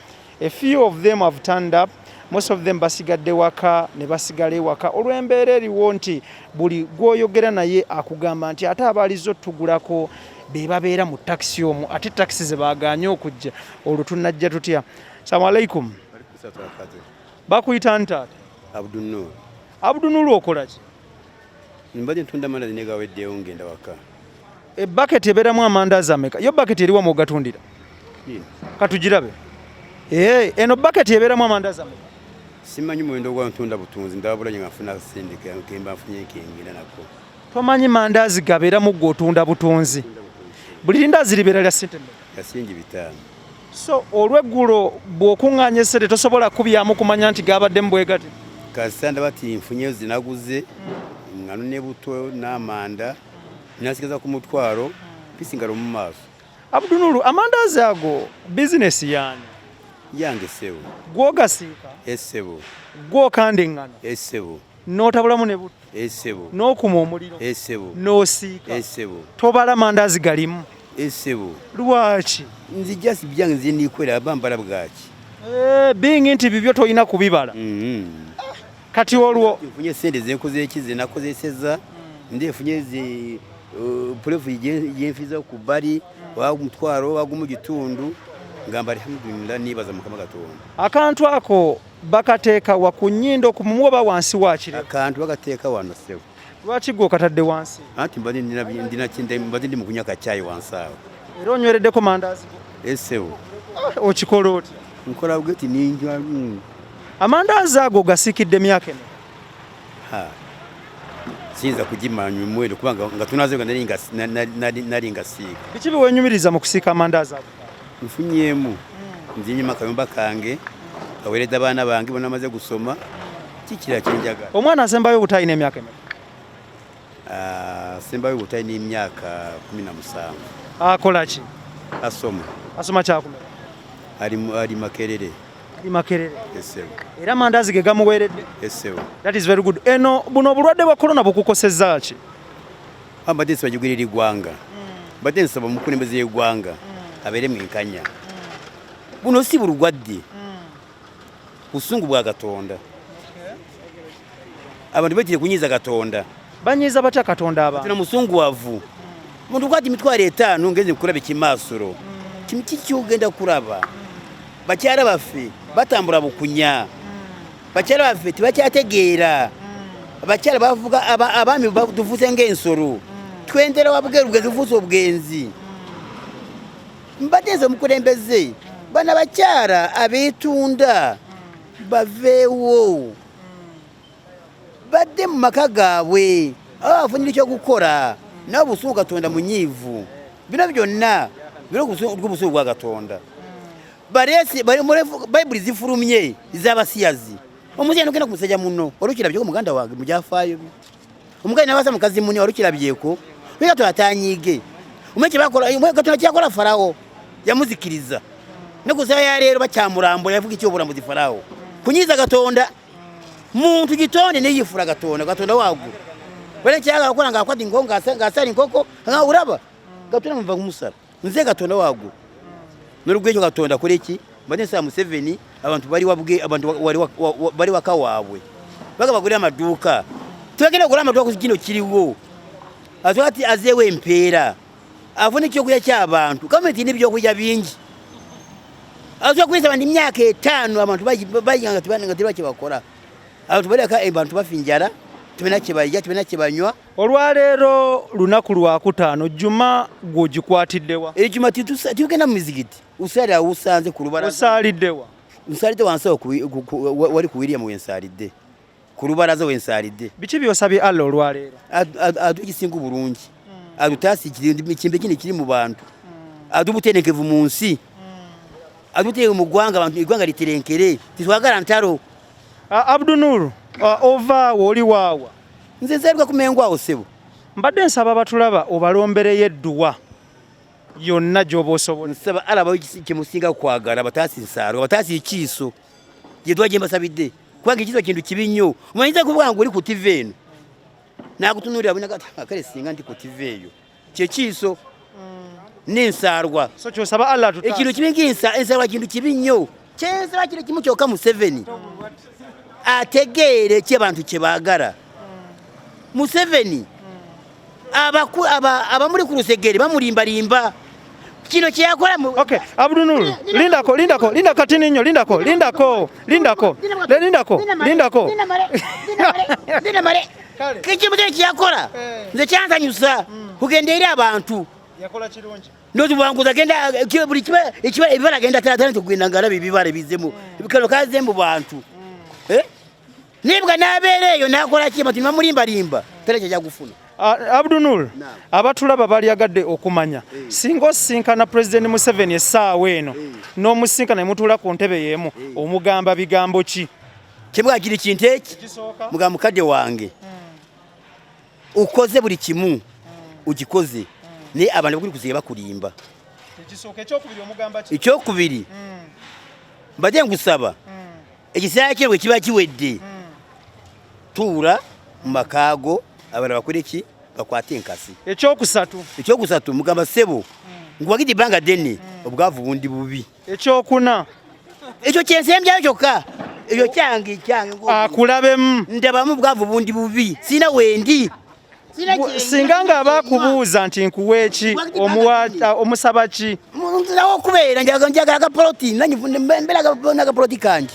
A: A few of them have turned up, most of them basigadde waka ne basigala ewaka olw'embeera eriwo nti buli gw'oyogera naye akugamba nti ate abaalizza otugulako be babeera mu takisi omwo ate takisi ze baagaanye okujja olwo tunajja tutya? Salamu alaikum. Bakuyita ntaata?
E: Abdunur.
A: Abdunur okola ki?
E: Mbadde ntunda mandazi naye gaweddewo ngenda waka.
A: Ebbaketi ebeeramu amandaazi ameka? Yo baketi eriwa mwogatundira? Katugirabe. Eh, eno baketi ebeeramu amandaazi ameka?
E: Simanyi muwendo gwa ntunda butunzi ndabula nga nfuna sente kemba nfunye nkengenda nako.
A: Tomanyi mandaazi gabeeramu gwe otunda butunzi. Buli lindaazi libeera lya ssente mmeka?
E: Ya siringi 5.
A: So olweggulo bw'okuŋŋaanya essente tosobola kubyamu kumanya nti gabaddemu bwe gati?
E: Kasita ndaba ti nfunyeyo zinaguze ngano ne buto n'amanda nasigaza ku mutwalo pisingalo mu maaso.
A: Abdunuru, amandaazi ago bizinesi yaani?
E: Yange ssebo.
A: Gw'ogasiika?
E: Essebo.
A: Gw'okanda eŋŋano?
E: Essebo.
A: N'otabulamu ne butto?
E: Essebo.
A: N'okuma omuliro?
E: Essebo.
A: N'osiika?
E: Essebo.
A: Tobala mandaazi galimu?
E: Essebo.
A: Lwaki?
E: Nzija si byange nze nikwera bambala bwaki.
A: Eh, being nti bibyo tolina kubibala. Kati olwo
E: nfunye sente zenkoze eki zenakozeseza ndi nfunye zi pulefu gyenfiza ku bbali oba mutwalo oba gumu gitundu ngamba alhamdulillah nibaza Mukama Katonda.
A: Akantu ako bakateeka wa ku nnyindo ku mumwa oba wansi wa kirevu?
E: Akantu bakateeka wano ssebo.
A: Lwaki gwe okatadde wansi?
E: Anti mbadde mbadde ndi mu kunywa kacaayi wansi awo.
A: Era onywereddeko mandaazi go?
E: Essebo.
A: Okikola otya?
E: Nkola bweti ninjwa.
A: Amandaazi ago gasiikidde myaka emeka?
E: Ha. Siyinza kugimanya omuwendo kubanga nga tunaze nga nali nga siika.
A: Biki bye weenyumiriza mu kusiika amandaazi ago?
E: Nfunyeemu. Nzinyuma akayumba kange, kaweereza abaana bange bonna bamaze gusoma. Kikira kyenjagala.
A: Omwana asembayo obuto alina emyaka emeka?
E: Asembayo obuto alina emyaka 17.
A: Akola ki?
E: Asoma.
A: Asoma kyakumeka?
E: Ali Makerere.
A: Ali Makerere.
E: Essebo.
A: Era amandaazi ge gamuweeredde?
E: Essebo.
A: That is very good. Eno buno obulwadde bwa corona bukukosezza ki?
E: Mbadde nsaba gigwirira eggwanga. Mbadde nsaba omukulembeze w'eggwanga abeere mwenkanya. Buno si bulwadde. Busungu bwa Katonda. Abantu betire kunyiza Katonda.
A: Banyiza batya Katonda abantu?
E: Tuna musunguwavu. Muntu kwati emitwalo 5 ngenze nkulaba ekimaasolo. Kiki ky'ogenda kulaba? Bakyala baffe batambula bukunya. Bakyala baffe tebakyategeera. Abakyala bavuga abaami tufuuse ng'ensolo. Twendera wa bugeru bwe tufuuse obugenzi. Mbadde nze omukulembeze. Bano abakyala abeetunda baveewo. Badde mu maka gaabwe aba bafunire ekyokukola nawe obusungu Katonda munyiivu. Bino byonna biri obusungu bwa Katonda. Baleese Bayibuli zifulumye ez'abasiyazi. Omusajja nogenda ku musajja muno wali okirabyeko muganda wange mu byafaayo bye. Omukazi n'awasa mukazi munne wali okirabyeko. Naye Katonda atanyiige. Omanyi kye bakola, Katonda kye yakola Farawo yamuzikiriza. Ne ku ssaawa ya leero bakyamulambula yafuuka ekyobulambuzi Farawo. Kunyiiza Katonda. Muntu gitonde naye yefuula Katonda, Katonda waggulu. Waliwo kyayagala okukola ng'akwata enkoko ng'asala enkoko nga olaba Katonda muva kumusala. Nze Katonda waggulu. N'olwekyo Katonda akole ki? Mbadde nsaba Museveni abantu bali wabwe abantu bali waka waabwe. Baga bagule amaduuka. Tebagenda kugula amaduuka ku kino kiriwo. Ate ati azeewo empeera. Afune ekyokulya ky'abantu. Gavumenti erina ebyokulya bingi. Asobola kuyisa abantu emyaka 5 abantu bayiga nga tebana kye bakola. Abantu bali aka abantu bafa enjala, tebana kye balya, tebana kye banywa.
A: Olwaleero lunaku lwakutaano, Juma gw'ogikwatidde wa?
E: Ejuma tugenda mu mizigiti. Usaali awo usanze ku lubalaza.
A: Osaalidde wa?
E: Nsaalidde wansi awo wali ku William we nsaalidde. Ku lubalaza we nsaalidde.
A: Biki by'osabye Allah olwaleero?
E: Atuwe ekisinga obulungi. Atutaase ekimbe kino ekiri mu bantu. Atuwe obutebenkevu mu nsi. Atuwe obutebenkevu mu ggwanga, abantu eggwanga literenkere. Tetwagala ntalo.
A: Abdunuru, ova awo oli waawa?
E: Nze nzaalibwa ku Mengo awo ssebo.
A: Mbadde nsaba abatulaba obalombereyo edduwa. Yonna gy'oba osobola.
G: Nsaba Allah abawe kyemusinga kwagala, bataasi nsaalo, bataasi ekiiso. Gye dwa gye mbasabidde, kubanga ekiiso kintu kibi nnyo. Omanyiza kuvuga nga oli ku TV eno, nakutunuulira bwina kale singa ndi ku TV eyo. Kyekiiso n'ensaalwa.
A: So kyosaba Allah atutaase.
G: Ekintu kibi ng'ensa, ensaalwa kintu kibi nnyo. Kyensaba kiri kimu kyokka, Museveni ategeere ki abantu kye baagala. Museveni abamuli ku lusegere bamulimbalimba. Kino kyeyakola
A: Okay, Abdunur, lindako, lindako, lindako katini nnyo, lindako, lindako, lindako, lindako, lindako.
G: Kikimu kino kyeyakola nze kyansanyusa, kugenda eri abantu.
A: Yakola kirungi.
G: Ndozi agenda buli ebibala agenda talatala nti okugenda ngaalaba ebibala ebizemu kano kaze mu bantu. Eh? Naye bwa n'abeera eyo n'akola ki, abantu nebamulimbalimba, tera kyajja kufuna.
A: Abdunur, abatulaba balyagadde okumanya singa osisinkana President Museveni essaawa eno, n'omusinkana ne mutuula ku ntebe y'emu, omugamba bigambo ki?
G: Kyemugamba kiri kintu eki mugamba, mukadde wange, ukoze buli kimu ugikoze, naye abantu bakuli kuziga bakulimba. Ekyokubiri, mbadde nkusaba ekiseera kino bwe kiba kiwedde, tuula mu makaago, abalala bakole ki, bakwate enkasi.
A: Ekyokusatu?
G: Ekyokusatu, mugamba, ssebo, nkuwagidde ebbanga ddene, obwavu bundi bubi.
A: Ekyokuna?
G: Ekyo kyensembyayo kyokka, ekyo kyange kyange.
A: Akulabemu.
G: Ndabamu bwavu bundi bubi, sina wendi. Sina
A: Singa nga abakubuuza nti nkuwa eki, omusaba ki?
G: Nzirawo okubeera, njagala akapoloti, mbeera n'akapoloti kanje.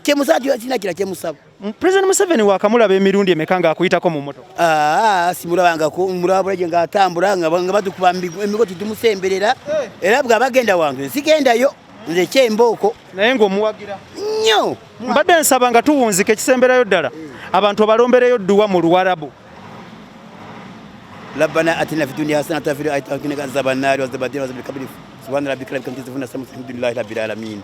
G: Kyemusaba sina kira kyemusaba.
A: President Museveni wakamulaba emirundi emeka ng'akuyitako mu motoka?
G: Aa, simulabangako, mulaba bulagi ng'atambula nga badukuba emigoti tumusemberera, era bw'aba agenda wange sigendayo nze kyembooko.
A: Naye ng'omuwagira?
G: Nnyo.
A: Mbadde nsaba nga tuwunzika ekisemberayo ddala, abantu obalombereyo dduwa mu Luwarabu.
G: ربنا اتنا في الدنيا حسنه وفي الاخره وقنا عذاب النار وعذاب الدين وعذاب القبر سبحان ربك رب العزه عما يصفون، الحمد لله رب العالمين.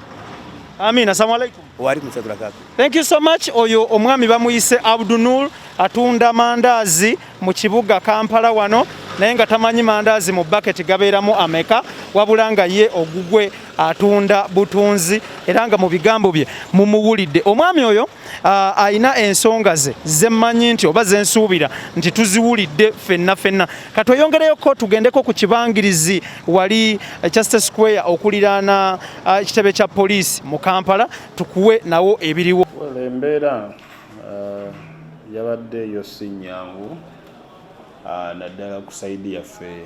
A: Amin. Assalamu alaikum.
G: وعليكم السلام وبركاته.
A: Thank you so much. Oyo omwami bamuyise Abdunur, atunda mandaazi mu kibuga Kampala wano, naye nga tamanyi mandaazi mu bucket gabeeramu ameka, wabula nga ye ogugwe atunda butunzi, era nga mu bigambo bye mumuwulidde. Omwami oyo ayina ensonga ze zemmanyi nti oba zensuubira nti tuziwulidde ffenna ffenna. Katweyongereyoko tugendeko ku kibangirizi wali Chester Square okuliraana ekitebe kya poliisi mu Kampala, tukuwe nawo ebiriwo.
H: Well, embeera yabadde yo si nnyangu, naddala ku side yaffe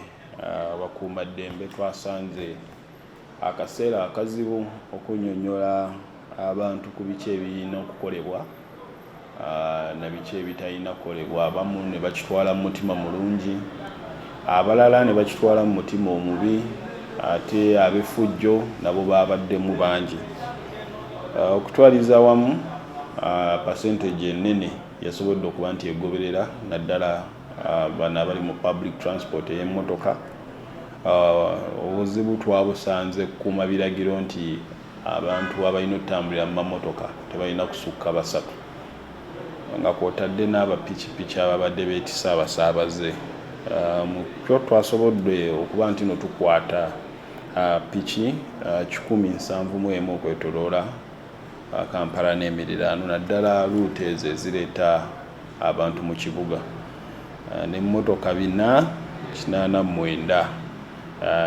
H: abakuumaddembe. Twasanze akaseera akazibu okunnyonnyola abantu ku biki ebirina okukolebwa na biki ebitalina kukolebwa. Abamu ne bakitwala mu mutima mulungi, abalala ne bakitwala mu mutima omubi, ate ab'effujjo nabo babaddemu bangi. Okutwaliza awamu, percentage ennene yasobodde okuba nti egoberera, naddala bano abali mu public transport ey'emmotoka. Obuzibu twabusanze kukuuma biragiro nti abantu abalina okutambulira mu mamotoka tebalina kusukka basatu, nga kwotadde n'abapikipiki ababadde beetisse abasaabaze. Mu kyo twasobodde okuba nti no tukwata piki 171 okwetoloola Kampala n'emiriraano, naddala route ezo ezireeta abantu mu kibuga, n'emmotoka 489,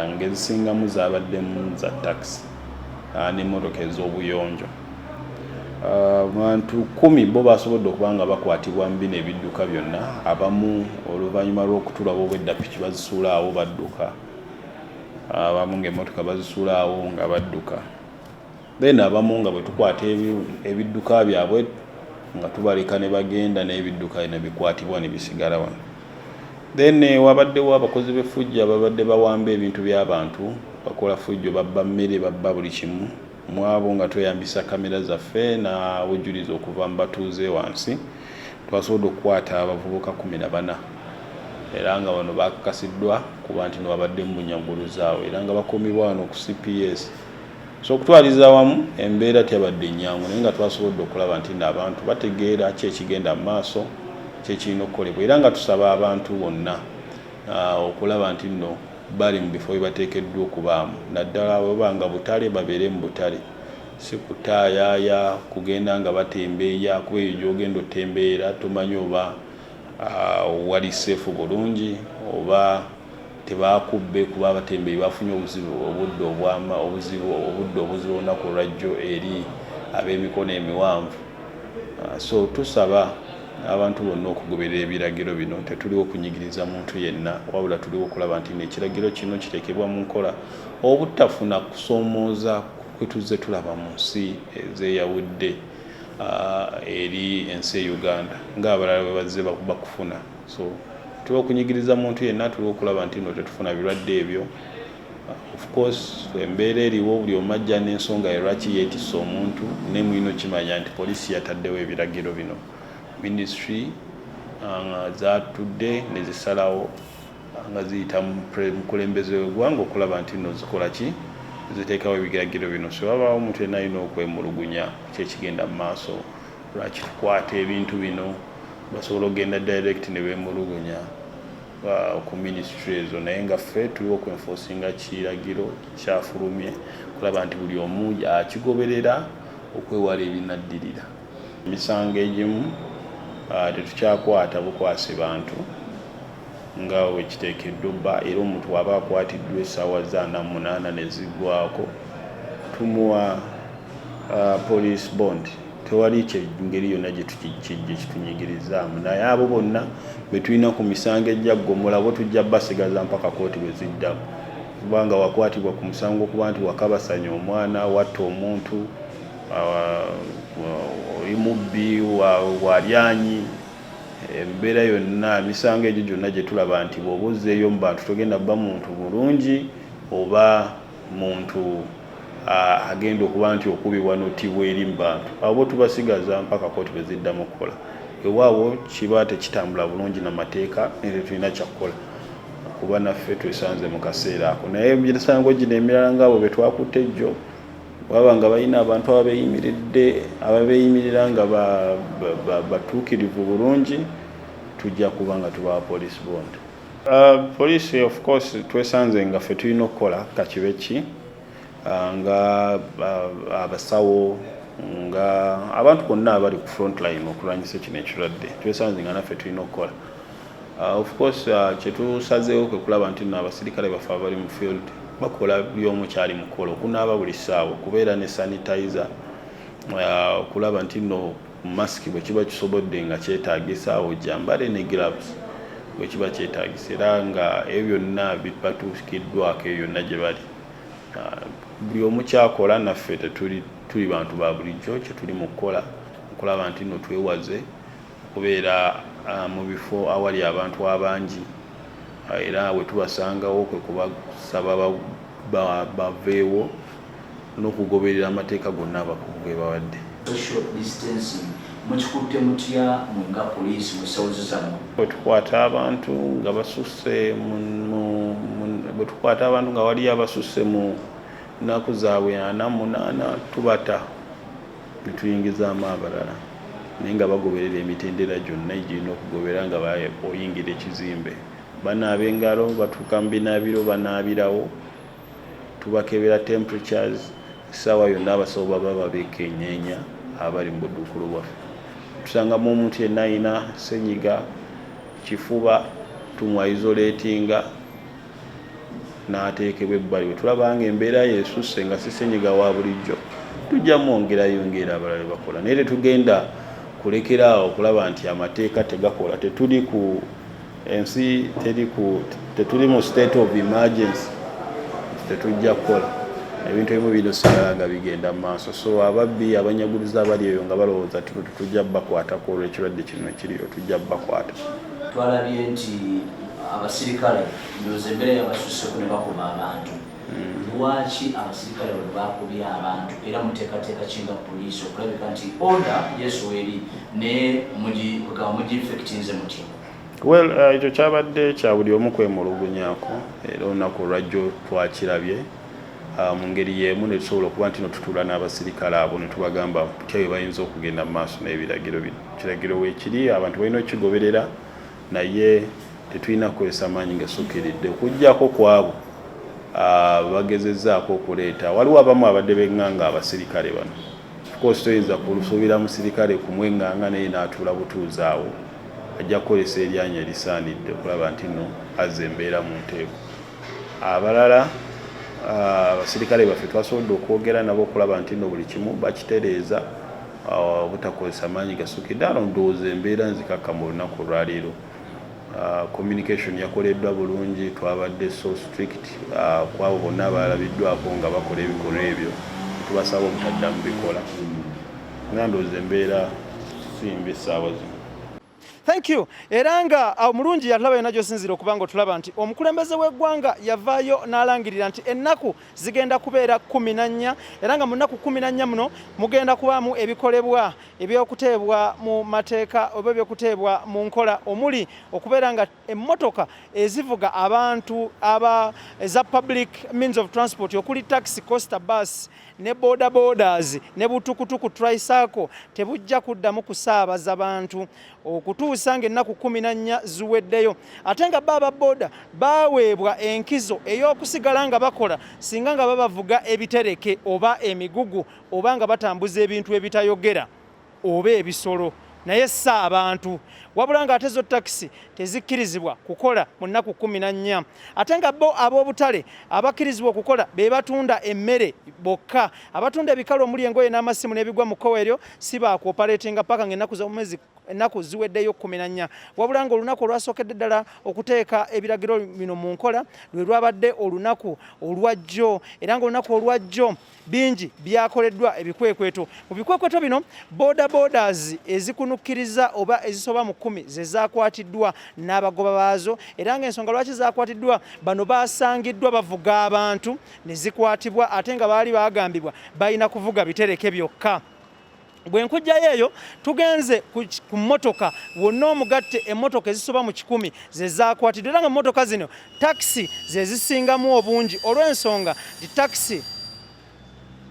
H: ng'ezisingamu zabaddemu za takisi n'emmotoka ez'obuyonjo. Abantu 10 bo basobodde okuba nga bakwatibwa mu bino ebidduka byonna. Abamu oluvannyuma lw'okutulaba obwedda piki bazisuula awo badduka, abamu ng'emmotoka bazisuula awo nga badduka, then abamu nga bwe tukwata ebidduka byabwe nga tubaleka ne bagenda n'ebidduka ne bikwatibwa ne bisigala wano. Then wabaddewo abakozi b'effujjo ababadde bawamba ebintu by'abantu, bakola fujjo, babba mmere, babba buli kimu. Mu abo nga tweyambisa kamera zaffe n'obujulizi okuva mu batuuze wansi, twasobodde okukwata abavubuka 14, era nga bano bakakasiddwa kuba nti nowabadde mu bunyaguluzi awo, era nga bakuumibwa wano ku CPS. So okutwaliza awamu embeera teyabadde nnyangu, naye nga twasobodde okulaba nti nno abantu bategeera ki ekigenda mu maaso, ki ekirina okukolebwa, era nga tusaba abantu bonna okulaba nti nno bali mu bifo bye bateekeddwa okubaamu naddala bweba nga butale babeere mu butale si kutaayaaya kugenda nga batembeeya kuba eyo gy'ogenda otembeera tomanyi oba wali safe bulungi oba tebakubbe kuba abatembeeyi bafunye obuzibu obudde obwama obuzibu obudde obuzibu olunaku olwajjo eri ab'emikono emiwanvu. So tusaba abantu bonna okugoberera ebiragiro bino. Tetuliwo kunyigiriza muntu yenna wabula tuliwo okulaba nti ekiragiro kino kiteekebwa mu nkola obutafuna kusoomooza kwe tuzze tulaba mu nsi ezeeyawudde eri ensi e Uganda ng'abalala bwe bazze bakufuna. So tuliwo okunyigiriza muntu yenna, tuliwo okulaba nti no tetufuna birwadde ebyo. Of course embeera eriwo buli omu ajja n'ensonga ye lwaki yeetisse omuntu, naye mulina okimanya nti poliisi yataddewo ebiragiro bino. Ministry zatudde ne zisalawo nga ziyita mukulembeze w'eggwanga okulaba nti nno zikola ki, ziteekawo ebiragiro bino. So wabaawo omuntu yenna alina okwemulugunya ku kyekigenda mu maaso, lwaki tukwata ebintu bino, basobola okugenda direct ne beemulugunya ku ministry ezo, naye nga ffe tuliwo okwenforcinga kiragiro kyafulumye kulaba nti buli omu akigoberera okwewala ebinaddirira. Emisango egimu tetukyakwata bukwasi bantu nga bwe kiteekeddwa obba, era omuntu bw'aba akwatiddwa essaawa za 48 ne ziggwako tumuwa police bond. Tewali ngeri yonna gye kitunyigirizaamu, naye abo bonna be tulina ku misango ejja ggomola bo tujja basigaza mpaka kooti bwe ziddamu, kubanga wakwatibwa ku musango okuba nti wakabasanya omwana, watta omuntu, oli mubbi, walyanyi, embeera yonna emisango egyo gyonna gye tulaba nti bw'oba ozzeeyo mu bantu togenda bba muntu bulungi oba muntu agenda okuba nti okubibwa n'ottibwa eri mu bantu, abo tubasigaza mpaka kooti bwe ziddamu okukola. Weewaawo kiba tekitambula bulungi na mateeka, naye tetulina kyakukola kuba naffe twesanze mu kaseera ako. Naye emisango gino emirala ng'abo be twakutte ejjo baba nga balina abantu ababeeyimiridde, ababeeyimirira nga batuukirivu bulungi, tujja kuba nga tubawa police bond. Poliisi of course twesanze nga ffe tulina okukola kakibe ki nga abasawo nga abantu bonna abali ku front line okulwanyisa kino ekirwadde, twesanze nga naffe tulina okukola. Of course kyetusazeewo kwe kulaba nti nno abasirikale baffe abali mu field bakola buli omu kyali mu kukola, okunaaba buli ssaawa, okubeera ne sanitizer, okulaba nti nno masiki bwe kiba kisobodde nga kyetaagisa ojambale ne gloves bwe kiba kyetaagisa, era nga ebyo byonna batuukiddwako eyo yonna gye bali. Buli omu kyakola, naffe tetuli tuli bantu ba bulijjo, kye tuli mu kukola okulaba nti nno twewaze okubeera mu bifo awali abantu abangi, era we tubasangawo kwe kubasaba baveewo n'okugoberera amateeka gonna abakugu ge bawadde.
I: Social distancing mukikutte mutya mwe nga poliisi mu cells zammwe?
H: Bwe tukwata abantu nga basusse, bwe tukwata abantu nga waliyo abasusse mu nnaku zaabwe 48, tubata ne tuyingizaamu abalala, naye nga bagoberera emitendera gyonna egirina okugoberera nga oyingira ekizimbe. Banaaba engalo, batuuka mu binaabiro banaabirawo, tubakebera temperatures essaawa yonna, abasawo baba babeekenneenya abali mu budduukulu bwaffe. Tusangamu omuntu yenna alina ssenyiga, kifuba, tumuwa isolatinga n'ateekebwa ebbali. Bwe tulaba nga embeera ye esusse nga si ssenyiga wa bulijjo, tujja mwongerayo ng'era abalala bwe bakola, naye tetugenda kulekera awo okulaba nti amateeka tegakola. Tetuli ku ensi teri ku tetuli mu state of emergency, tetujja kukola ebintu ebimu bino sigala nga bigenda mu maaso. So ababbi, abanyaguliza abali eyo nga balowooza tuno tetujja bakwatako olw'ekirwadde kino ekiriyo, tujja bakwata.
I: Twalabye nti abasirikale ndowooza embeera yabasusseko ne bakuba abantu. Lwaki abasirikale bano bakubye abantu, era muteekateeka ki nga poliisi okulabika nti order yesu eri naye mugieffectinze mutya?
H: Well, ekyo kyabadde kya buli omu kwemulugunyaako, era olunaku olwajjo twakirabye mu ngeri y'emu ne tusobola okuba nti no tutuula n'abasirikale abo ne tubagamba butya bwe bayinza okugenda mu maaso n'ebiragiro bino. Ekiragiro weekiri, abantu balina okukigoberera, naye Tetulina kukozesa maanyi gasukkiridde okuggyako ku abo abagezezzaako okuleeta. Waliwo abamu abadde beŋŋanga abasirikale bano. Of course toyinza kusuubira musirikale kumweŋŋanga naye n'atuula butuuzi awo. Ajja kukozesa eryanyi erisaanidde okulaba nti nno azza embeera mu nteeko. Abalala abasirikale baffe twasobodde okwogera nabo okulaba nti nno buli kimu bakitereeza obutakozesa maanyi gasukidde. Ano ndowooza embeera nzikakkamu olunaku olwaleero. Communication yakoleddwa bulungi, twabadde so strict kwabo bonna abalabiddwako nga bakola ebikolwa ebyo, tubasaba obutaddamu bikola. Nga ndowooza embeera si mbi essaawa zino.
A: Thank you. Era nga omulungi yatulaba yonna gy'osinziira okuba nga otulaba nti omukulembeze w'eggwanga yavaayo n'alangirira nti ennaku zigenda kubeera 14, era nga mu nnaku 14 muno mugenda kubaamu ebikolebwa ebyokuteebwa mu mateeka oba ebyokuteebwa mu nkola, omuli okubeera nga emmotoka ezivuga abantu aba eza public means of transport okuli taxi, coaster bus ne boda bodas ne butukutuku tricycle tebujja kuddamu kusaabaza bantu okutuusa ng'ennaku 14 ziweddeyo. Ate nga bo aba boda baaweebwa enkizo ey'okusigala nga bakola singa nga babavuga ebitereke oba emigugu oba nga batambuza ebintu ebitayogera oba ebisolo, naye si abantu. Wabula ng'ate zo takisi tezikkirizibwa kukola mu nnaku 14. Ate nga bo ab'obutale abakkirizibwa okukola be batunda emmere bokka. Abatunda ebikalu omuli engoye n'amasimu n'ebigwa mu kkowe eryo si baakuoperatinga paka ng'ennaku z'omwezi ennaku ziweddeyo 14. Wabula ng'olunaku olwasookedde ddala okuteeka ebiragiro bino mu nkola lwe lwabadde olunaku olwajjo, era ng'olunaku olwajjo bingi byakoleddwa ebikwekweto. Mu bikwekweto bino boda bodas ezikunukkiriza oba ezisoba mu 10 ze zaakwatiddwa n'abagoba baazo, era ng'ensonga lwaki zaakwatiddwa, bano baasangiddwa bavuga abantu ne zikwatibwa, ate nga baali bagambibwa balina kuvuga bitereke byokka. Bwe nkujjayo eyo tugenze ku mmotoka wonna omugatte emmotoka ezisoba mu 100 ze zaakwatiddwa, era nga mmotoka zino takisi ze zisingamu obungi olw'ensonga nti takisi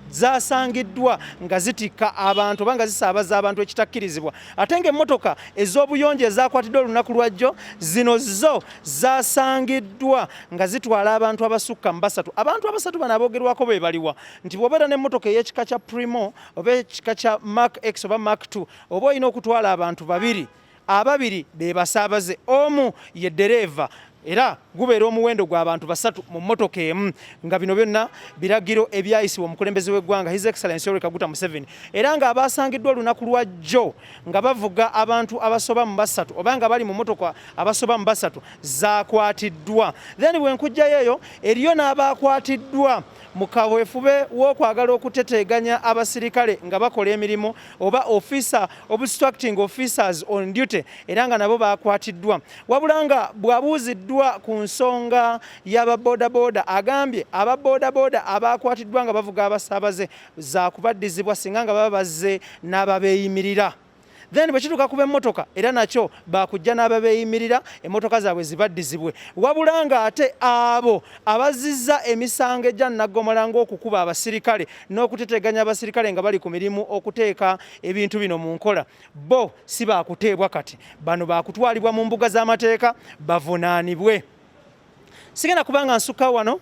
A: zasangiddwa nga zitikka abantu oba nga zisaabaza abantu ekitakkirizibwa. Ate ng'emmotoka ez'obuyonjo ezakwatiddwa olunaku lwajjo zino zo zasangiddwa nga zitwala abantu abasukka mu basatu. Abantu abasatu bano aboogerwako be baliwa nti bw'obeera n'emmotoka ey'ekika kya Premio oba ekika kya Mark X oba Mark 2 oba olina okutwala abantu babiri, ababiri be basaabaze, omu ye ddereeva, era gubeera omuwendo gw'abantu basatu mu mmotoka emu. Nga bino byonna biragiro ebyayisibwa omukulembeze w'eggwanga His Excellency Yoweri Kaguta Museveni, era nga abaasangiddwa olunaku lwa jjo nga bavuga abantu abasoba mu basatu oba nga bali mu mmotoka abasoba mu basatu zaakwatiddwa. Then bwe nkujjayo eyo eriyo n'abaakwatiddwa mu kaweefube w'okwagala okuteteeganya abasirikale nga bakola emirimu oba officer obstructing officers on duty, era nga nabo baakwatiddwa. Wabula nga bw'abuuziddwa ku nsonga y'ababodaboda, agambye ababodaboda abaakwatiddwa nga bavuga abasaabaze zaakubaddizibwa singa nga baba bazze n'ababeeyimirira. Then bwe kituuka ku b'emmotoka era nakyo baakujja n'ababeeyimirira emmotoka zaabwe zibaddizibwe. Wabula ng'ate abo abazizza emisango egya nnaggomola ng'okukuba abasirikale n'okuteteganya abasirikale nga bali ku mirimu okuteeka ebintu bino mu nkola, bo si baakuteebwa kati. Bano baakutwalibwa mu mbuga z'amateeka bavunaanibwe. Sigenda kubanga nsukka wano.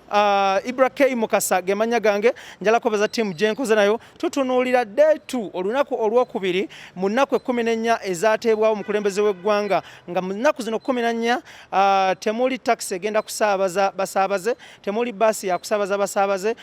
A: Ibra K Mukasa ge mannya gange, njala kubaza ttiimu gye nkoze nayo. Tutunuulira day 2, olunaku olwokubiri mu nnaku 14 ezaateebwawo omukulembeze w'eggwanga, nga mu nnaku zino 14 temuli takisi egenda kusaabaza basaabaze, temuli baasi ya kusaabaza basaabaze.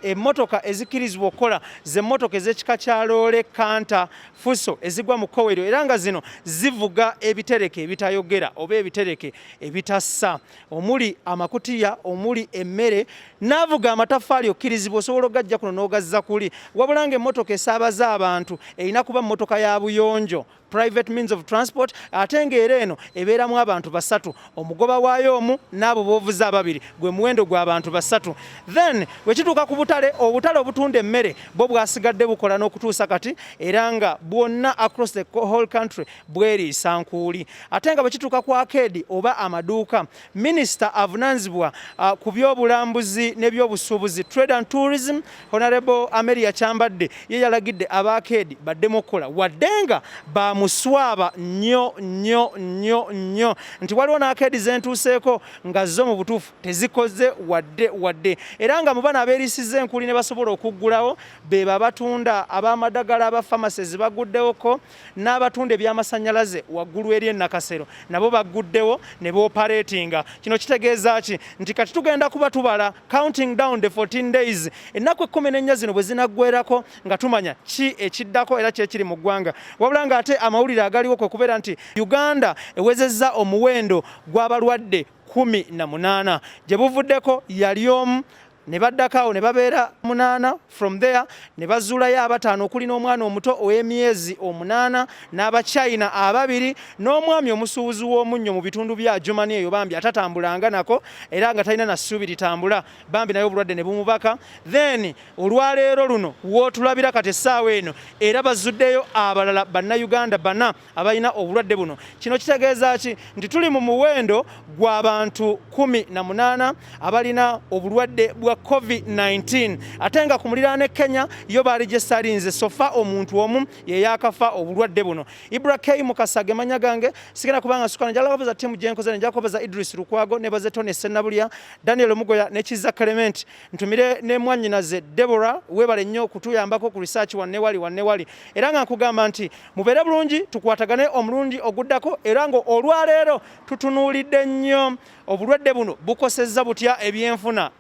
A: Emmotoka ezikkirizibwa okukola ze mmotoka ez'ekika kya loole, kanta, fuso ezigwa mu kkoweryo, era nga zino zivuga ebitereke ebitayogera oba ebitereke ebitassa, omuli amakutiya, omuli emmere, n'avuga amataffaali okkirizibwa, osobola okugajja kuno n'ogazza kuli. Wabula ng'emmotoka esaabaza abantu erina kuba mmotoka ya buyonjo, private means of transport, ate ng'era eno ebeeramu abantu basatu, omugoba waayo omu n'abo b'ovuze ababiri, gwe muwendo gw'abantu basatu. Then bwe kituuka ku butale Totally obutale obutunda emmere bwo bwasigadde bukola n'okutuusa kati, era nga bwonna across the whole country bweriisa nkuuli. Ate nga bwe kituuka ku arcade oba amaduuka, minisita avunaanyizibwa ku by'obulambuzi n'ebyobusuubuzi, trade and tourism, Honorable Amelia Kyambadde, ye yalagidde aba arcade baddemu okukola, wadde nga bamuswaba nnyo nnyo nnyo nnyo nti waliwo n'arcade zentuuseeko nga zo mu butuufu tezikoze wadde wadde. Era nga mu bano abeeriisizza enkuuli ne basobola okuggulawo be babatunda ab'amadagala, aba pharmacies baguddewoko, n'abatunda ebyamasannyalaze waggulu eri e Nakasero nabo bagguddewo ne booperatinga. Kino kitegeeza ki? Nti kati tugenda kuba tubala counting down the 14 days, ennaku 14 zino bwe zinaggwerako nga tumanya ki ekiddako era kyekiri mu ggwanga. Wabula ng'ate amawulire agaliwo kwe kubeera nti Uganda ewezezza omuwendo gw'abalwadde 18. Gye buvuddeko yali omu, ne baddako awo ne babeera 8. From there ne bazuulayo abataano, okuli n'omwana omuto ow'emyezi 8, n'Abachina ababiri, n'omwami omusuubuzi w'omunnyo mu bitundu bya Germany eyo, bambi atatambulanga nako era nga talina na ssuubi litambula, bambi naye obulwadde ne bumubaka. Then olwaleero luno wootulabira kati essaawa eno era bazuddeyo abalala Bannayuganda bana abalina obulwadde buno. Kino kitegeeza ki? Nti tuli mu muwendo gw'abantu 18 abalina obulwadde bwa COVID-19. Ate nga ku muliraano e Kenya yo baali gye salinze, so far omuntu omu ye yaakafa obulwadde buno. Ibra K Mukasa ge mannya gange. Sigenda kubanga nsukana, njagala kubaza ttiimu gye nkoze, njagala kubaza Idris Lukwago, nebaze Tony Sennabulya, Daniel Mugoya ne Kiza Clement, ntumire ne mwannyinaze Deborah, weebale nnyo okutuyambako ku research wanne wali wanne wali. Era nga nkugamba nti mubeere bulungi, tukwatagane omulundi oguddako. Era nga olwaleero tutunuulidde nnyo obulwadde buno bukosezza butya ebyenfuna,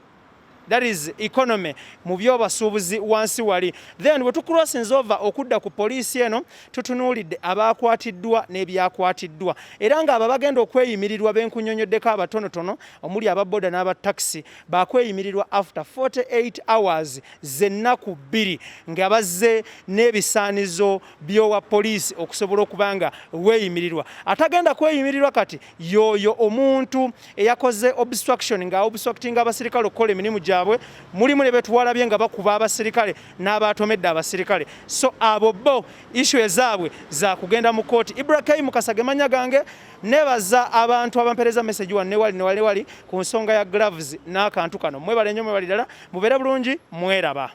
A: that is economy, mu byobasuubuzi wansi wali. Then bwe tucrossinze over okudda ku poliisi eno, tutunuulidde abakwatiddwa n'ebyakwatiddwa, era ng'abo bagenda okweyimirirwa benkunyonyoddeko abatonotono omuli ababoda n'abatakisi bakweyimirirwa after 48 hours, z'ennaku 2, nga bazze n'ebisaanizo by'owa poliisi okusobola okuba nga weeyimirirwa. Atagenda kweyimirirwa kati y'oyo omuntu eyakoze obstruction, nga obstructinga abasirikale okukola emirimu gyabwe. Mulimu ne betuwalabye nga bakuba abasirikale n'abatomedde abasirikale, so abo bo issue ezaabwe za kugenda mu kooti. Ibrahim Mukasa ge mannya gange. Nebaza abantu abampereza message wanne wali ne wali wali ku nsonga ya gloves n'akantu kano. Mwebale nnyo, mwebali ddala, mubeere bulungi, mweraba.